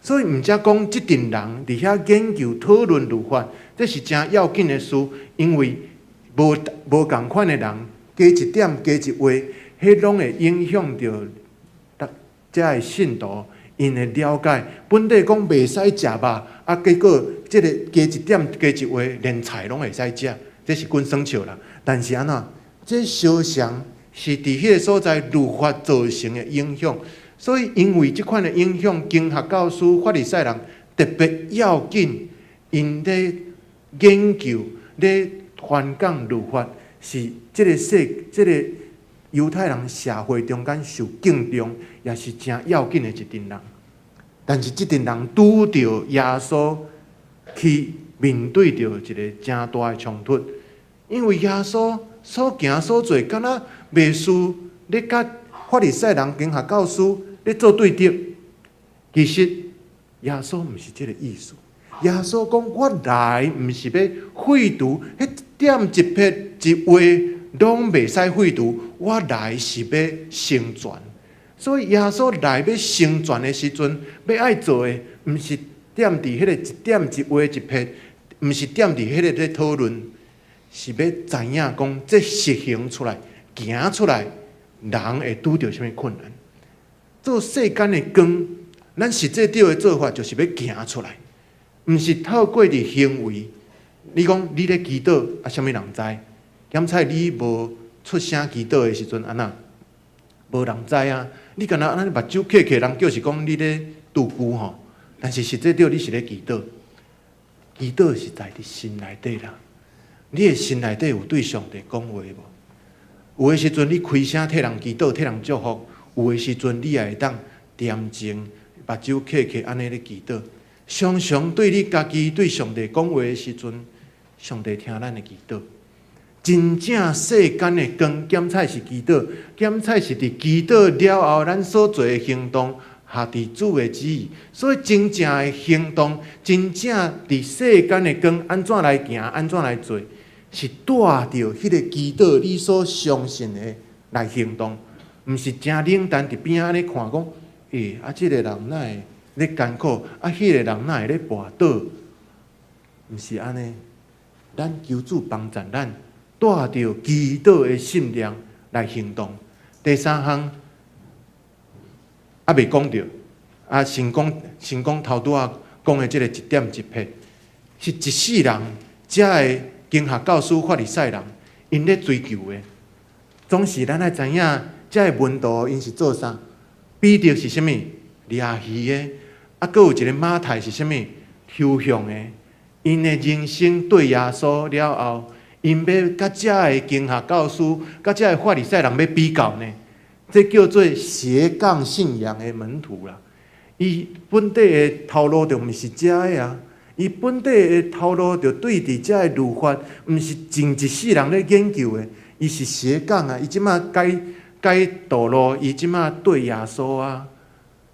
所以毋才講，這陣人佇遐研究討論律法，這是誠要緊的事，因為無無仝款的人加一點加一畫，彼攏會影響著遮的信徒𪜶的了解。本底講袂使食肉，啊，結果這个加一點加一畫，連菜攏會使食，這是阮耍笑啦。但是按怎？這相像是佇彼个所在律法造成的影響，所以因為這款的影響，經學教師、法利賽人特別要緊，𪜶咧研究、咧傳講律法，是這个世、這个猶太人社會中間受敬重，也是誠要緊的一陣人。但是這陣人拄著耶穌去面對著一个誠大的衝突，因為耶穌所行所做，敢若袂輸咧佮法利賽人、經學教師咧做對敵。其實耶穌毋是這个意思。耶穌講：我來毋是欲廢除，彼一點一撇一畫攏袂使廢除。我來是欲成全。所以耶穌來欲成全的時陣，欲愛做的，毋是踮佇彼个一點一畫一撇，毋是踮佇彼个咧討論，是欲知影講，這實行出來、行出來，人會拄著啥物困難。做世間的光，咱實際著的做法就是欲行出來，毋是透過佇行為。你講你咧祈禱，啊，啥物人知？檢采你無出聲祈禱的時陣，按怎？無人知啊！你敢若按呢目睭瞌瞌，人叫是講你咧拄久吼，但是實際著你是咧祈禱。祈禱是在佇心內底啦。你的心內底有對上帝講話無？有的時陣你開聲替人祈禱、替人祝福；有的時陣你也會當恬靜目睭瞌瞌按呢咧祈禱。常常對你家己對上帝講話的時陣，上帝聽咱的祈禱。真正世間的光，檢采是祈禱，檢采是佇祈禱了後，咱所做的行動，合佇主的旨意。所以真正的行動，真正佇世間的光，按怎來行，按怎來做，是帶著彼个祈禱，你所相信的來行動，毋是誠冷淡佇邊仔按呢看講，欸，啊，這个人哪會咧艱苦，啊，彼个人哪會咧跋倒，毋是按呢。咱求主幫助咱，帶著祈禱的信念來行動。第三項，猶未講著，啊，先講先講頭拄仔講的這个一點一撇，是一世人，遮的經學教師法利賽人，𪜶咧追求的，總是咱愛知影，遮的門徒𪜶是做啥？彼得是啥物？掠魚的，啊，閣有一个馬太是啥物？抽象的。𪜶的人生對耶穌了後，𪜶欲佮遮的經學教師、佮遮的法利賽人欲比較呢？這叫做斜槓信仰的門徒啦。伊本底的頭路就毋是遮的啊，伊本底的頭路就對佇遮的律法，毋是淨一世人咧研究的，伊是斜槓啊！伊這馬改改道路，伊這馬對耶穌啊。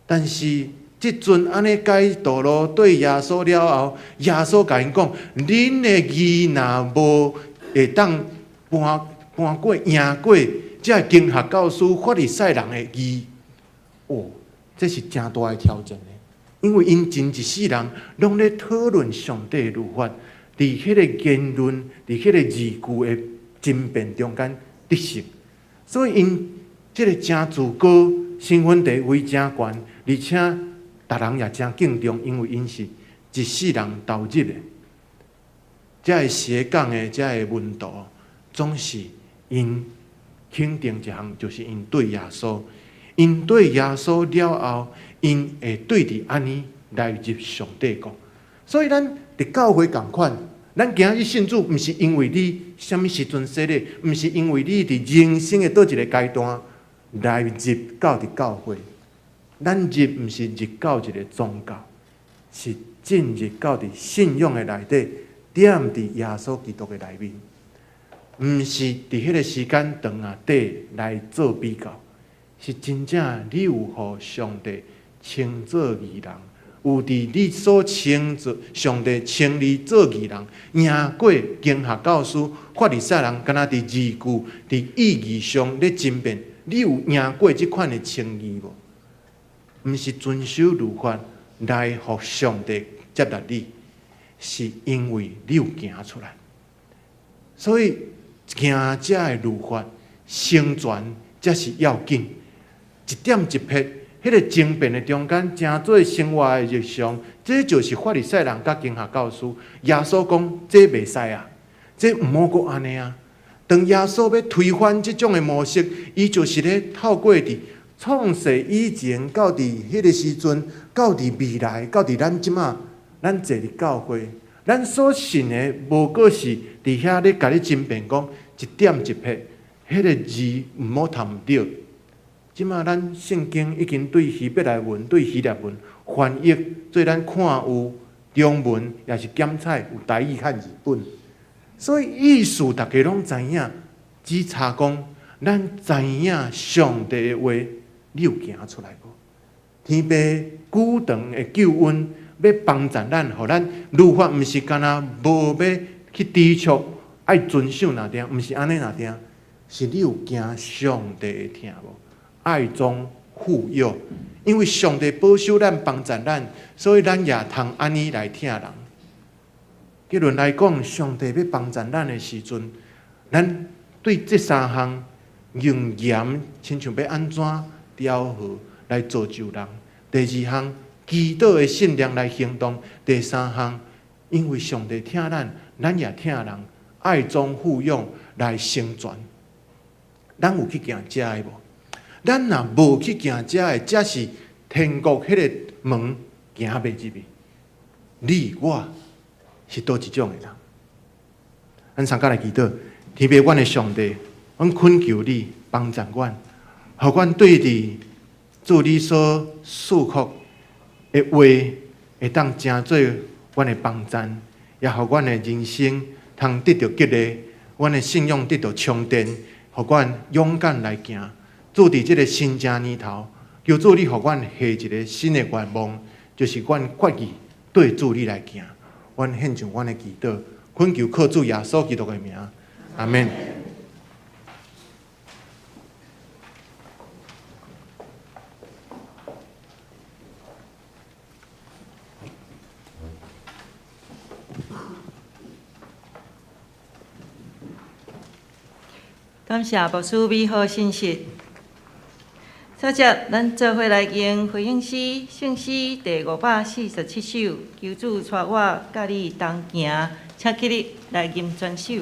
但是這陣按呢改道路對耶穌了後，耶穌共𪜶講：恁的義若無會當搬搬過贏過遮經學教師法利賽人的義，哦，這是誠大的挑戰的，因為𪜶真一世人攏咧討論上帝的律法，佇彼個言論，佇彼個字句的爭辯中間得勝，所以𪜶這個誠自高，身份地位誠懸，而且逐人也誠敬重，因為𪜶是一世人投入的。遮个斜槓的遮个門徒，總是𪜶肯定一項，就是𪜶對耶穌，𪜶對耶穌了後，𪜶會對佇按呢來入上帝國。所以咱佇教會仝款，咱今日信主，毋是因為你啥物時陣洗禮，毋是因為你佇人生的佗一个階段來入到佇教會。咱入毋是入到一个宗教，是進入到佇信仰的內底，踮佇耶穌基督的內面，毋是佇彼个時間長啊短來做比較，是真正你有予上帝稱做義人，有佇你所稱做上帝稱你做義人，贏過經學教師法利賽人，敢若佇字句、佇意義上咧爭辯，你有贏過這款的稱義無？毋是遵守律法來予上帝接納你，是因為你有行出來。所以行遮的律法成全，才是要緊。一點一撇，彼个爭辯的中間，成做生活的日常，這就是法利賽人佮經學教師。耶穌講：這袂使啊，這毋好閣按呢啊。當耶穌欲推翻這種的模式，伊就是咧透過佇創世以前到佇彼个時陣，到佇未來，到佇咱這馬，咱坐佇教會，咱所信的無閣是佇遐咧共你爭辯講，一點一撇，彼個字毋好讀毋著。這馬咱聖經已經對希伯來文、對希臘文翻譯，做咱看有中文，也是檢採有台語漢字本。所以意思逐家攏知影，只差講咱知影上帝的話，你有行出來無？天父久長的救恩，欲幫助咱，予咱律法毋是干焦無欲去抵觸，愛遵守爾定，毋是按呢爾定，是你有驚上帝的疼無？愛中富有，因為上帝保守咱、幫助咱，所以咱也通按呢來疼人。結論來講，上帝欲幫助咱的時陣，咱對這三項用鹽，親像欲按怎調和來造就人；第二項，祈禱的信念來行動；第三項，因為上帝疼咱，咱也疼人，愛中富養來成全。咱有去行這个無？咱若無去行這个，才是天國彼个門行袂入去。你我是佗一種的人？咱三個來祈禱，天父阮的上帝，阮懇求你幫助阮，予阮對佇主你所賜福的話，會當成做阮的幫贊，也予阮的人生通得著激勵，阮的信仰得著充電，予阮勇敢來行。主佇這个新正年頭，求主你予阮下一个新的願望，就是阮決意對主你來行。阮獻上阮的祈禱，懇求靠主耶穌基督的名，阿們。感謝牧師美好信息。接著，咱做伙來用回應詩聖詩第547首，求主帶我佮你同行，請起立來吟全首。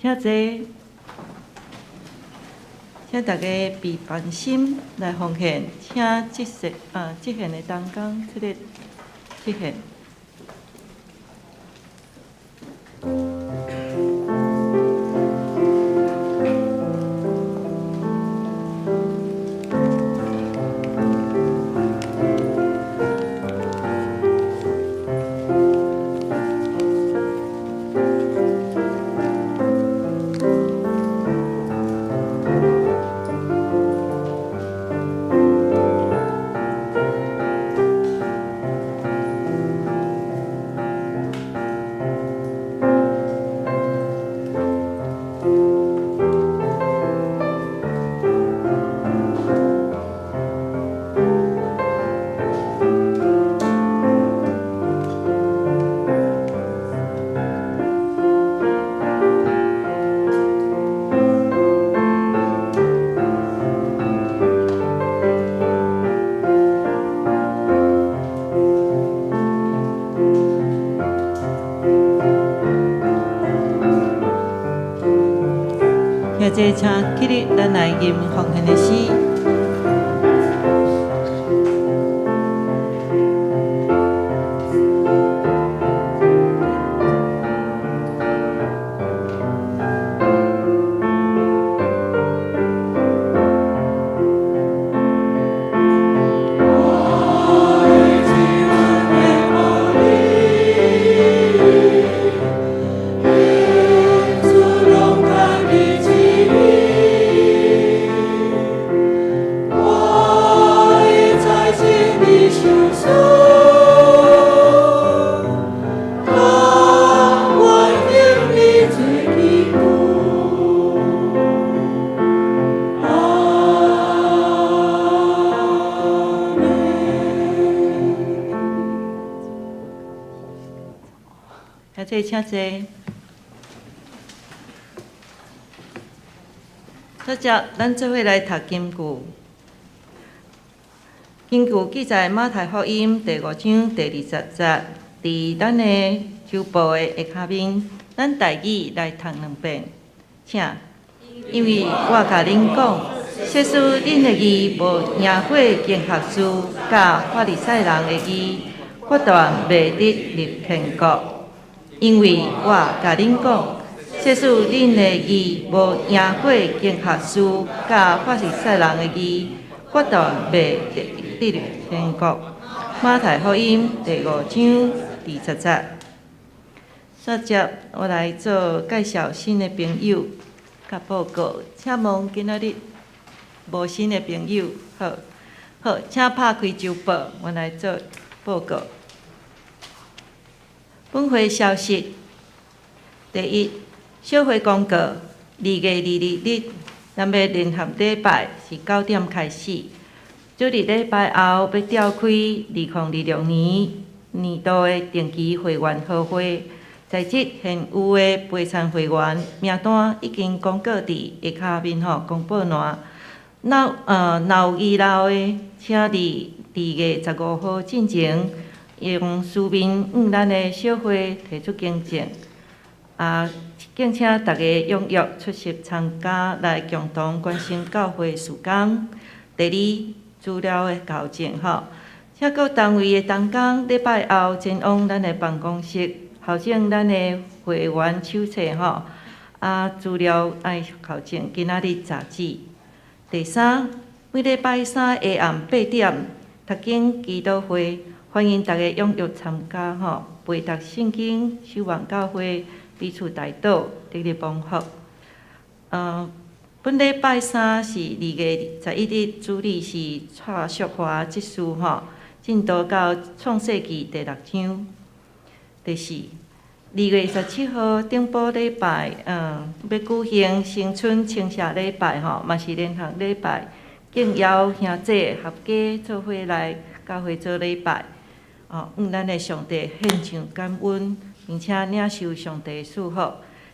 請坐，請大家備凡心來奉獻，請執事啊，執獻的同工出來執獻。坐，請起立，咱來吟奉獻的詩。兄弟，請坐。接著，咱做伙來讀金句。金句記載馬太福音第五章第二十節，佇咱的周報的下跤面，咱台語來讀兩遍，請。因為我共恁講，假使恁的義無贏過經學士佮法利賽人的義，決斷袂得入天國。因為我共恁講，假使恁的義無贏過經學士佮法利賽人的義，決斷袂得入天國。馬太福音第五章二十節。接著我來做介紹新的朋友佮報告，請問今仔日無新的朋友，好，好，請拍開週報，我來做報告。本會消息：第一，小會公告，2月22日，咱欲聯合禮拜是9點開始。主日禮拜後，欲召開2026年年度的定期會員好會，在職現有的陪參會員名單已經公告佇下跤面吼公布欄。若有遺漏的，請佇2月15號進前，用書面向咱的小會提出更正。啊，敬請大家踴躍出席參加，來共同關心教會事工。第二，資料的校正吼，請各單位的同工禮拜後前往咱的辦公室，校正咱的會員手冊吼。啊，資料愛校正今仔日截止。第三，每禮拜三下暗8點，讀經祈禱會，歡迎大家踴躍參加吼，陪讀聖經、守望教會，彼此代禱，得力蒙福。本禮拜三是2月11日，主日是蔡淑華執事吼，進度到創世紀第六章。第四，2月17號頂晡禮拜，欲舉行新春清社禮拜吼，嘛是聯合禮拜，敬邀兄弟合家做伙來教會做禮拜。哦，向咱的上帝獻上感恩，並且領受上帝賜福。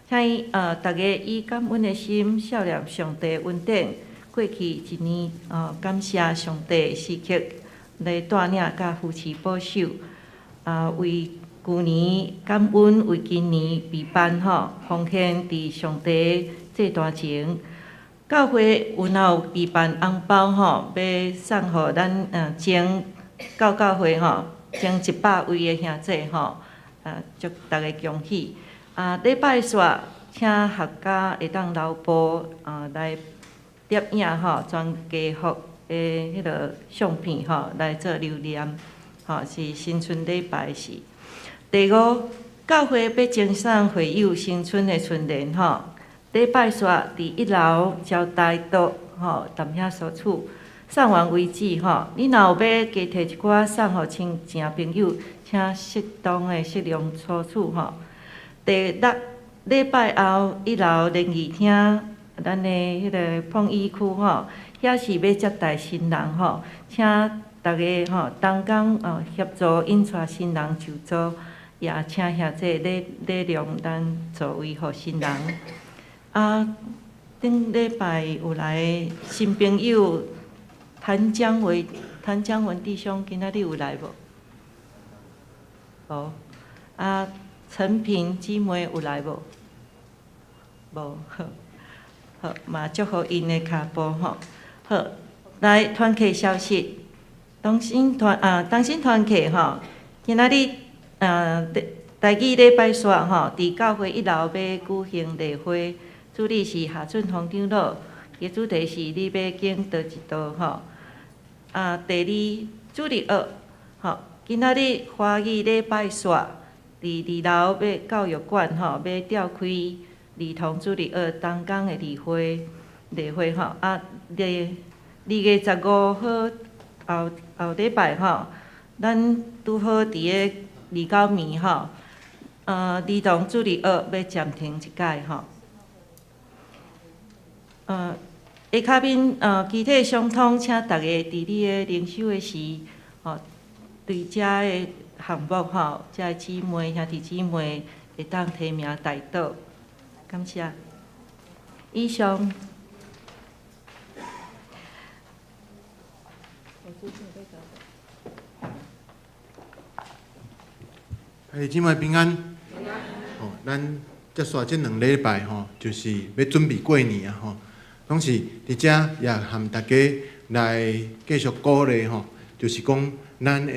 請伊逐家以感恩的心，數念上帝恩典。過去一年，感謝上帝時刻來帶領佮扶持保守。啊，為舊年感恩，為今年備辦吼，奉獻佇上帝祭壇前。教會有若有備辦紅包吼，欲送予咱前教教會吼，前100位的兄弟吼，啊，祝大家恭喜。啊，禮拜四請學家會當留步啊來攝影吼，全家福的彼个相片吼來做留念，吼是新春禮拜時。第五，教會欲贈送會友新春的春聯吼，禮拜四佇一樓招待桌吼，踮遐索取，送完為止吼。你若有欲加提一寡送予親情朋友，請適當的適量索取吼。第六，禮拜後一樓聯誼廳，咱的彼个碰椅區吼，遐是欲接待新人吼，請逐家吼同工哦協助引帶新人就座，也請兄弟禮禮讓咱座位予新人。啊，頂禮拜有來新朋友譚江偉、譚江文弟兄，今仔日有來無？無。啊，陳平姊妹有來無？無。好，好，嘛祝福𪜶的跤步吼。好，來團契消息，同心團啊，同心團契吼，今仔日啊，台語禮拜四吼，佇教會一樓欲舉行例會，主理是夏俊宏長老，伊主題是你欲經佗一道吼。啊，第二主日學吼，今仔日華語禮拜四，佇二樓欲教育館吼，欲召開兒童主日學同工的例會，例會吼啊，2月15號後後禮拜吼，咱拄好佇咧29暝吼，兒童主日學欲暫停一擺吼。下跤面肢體相通，請逐家佇你的靈修的時，吼，對遮的項目吼，遮的姊妹兄弟姊妹會當提名代禱，感謝。以上。兄弟姊妹平安。吼，咱接紲這兩禮拜吼，就是欲準備過年啊吼。攏是佇遮也含大家來繼續鼓勵吼，就是講咱的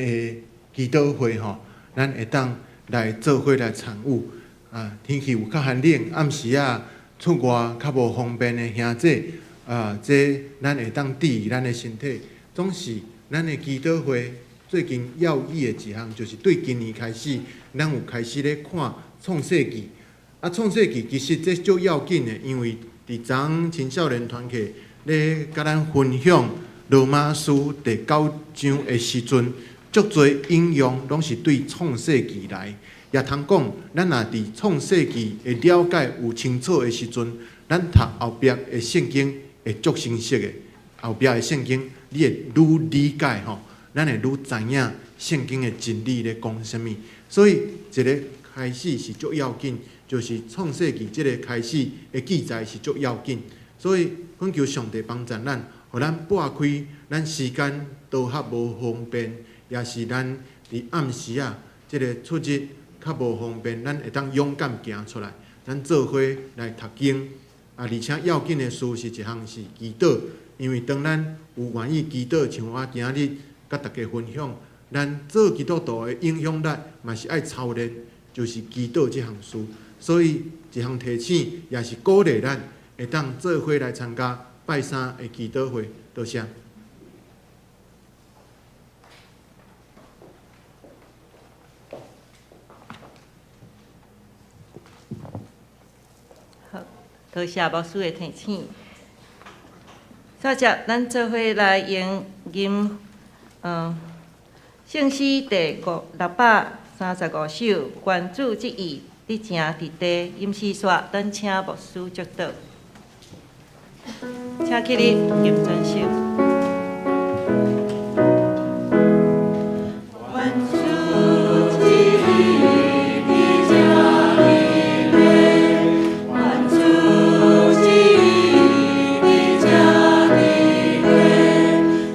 祈禱會吼，咱會當來做伙來參與。啊，天氣有較寒冷，暗時仔出外較無方便的兄弟，啊，這咱會當注意咱的身體。總是咱的祈禱會最近要緊的一項，就是對今年開始，咱有開始咧看創世記。啊，創世記其實這足要緊的，因為佇昨昏青少年團契咧佮咱分享羅馬書第九章的時陣，足濟引用攏是對創世記來。也通講，咱若佇創世記的了解有清楚的時陣，咱讀後壁的聖經會足清晰的。後壁的聖經，你會愈理解吼，咱會愈知影聖經的真理咧講啥物。所以，一个開始是足要緊，就是創世記這个開始的記載是足要緊。所以，懇求上帝幫助咱，予咱撥開咱時間都較無方便，也是咱佇暗時仔這个出入較無方便，咱會當勇敢行出來，咱做伙來讀經。啊，而且要緊的事是一項是祈禱，因為當咱有願意祈禱，像我今日佮大家分享，咱做基督徒的影響力嘛是愛操練，就是祈禱這項事。所以一項提醒，也是鼓勵咱會當做伙來參加拜三的祈禱會。多謝。好，多謝牧師的提醒。煞接咱做伙來用吟，聖詩第635首，願主旨意佇情佇地，吟詩煞，咱請牧師祝禱。請起立，吟全首。願主旨意佇這裡面，願主旨意佇這裡面，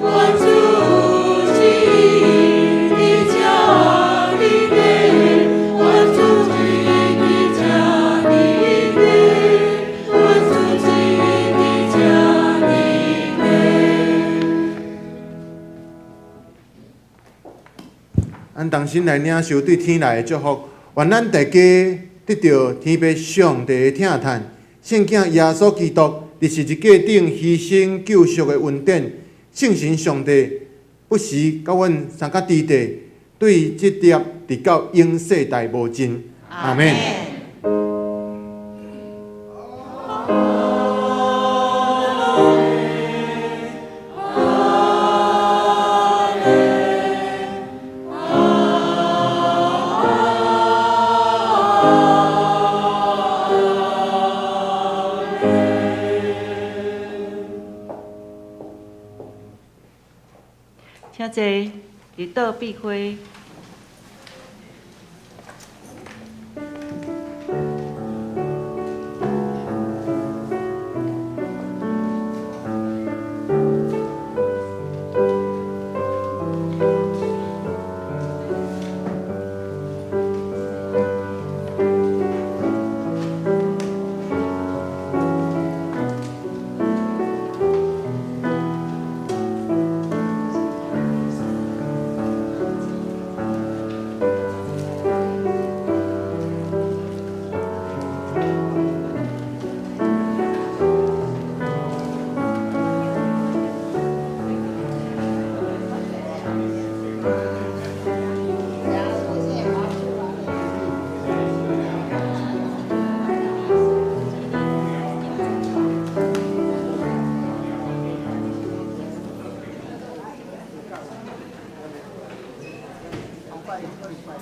願主旨意佇這裡面，願主旨意佇這裡面，願主旨意佇這裡面。咱同心來領受對天來的祝福，願咱大家得著天父上帝的疼疼，聖囝耶穌基督佇十字架頂犧牲救贖的恩典，聖神上帝不時佮阮相佮佇地，對這粒直到永世代無盡。阿們。請坐，祈禱閉會。拜一、個禮拜。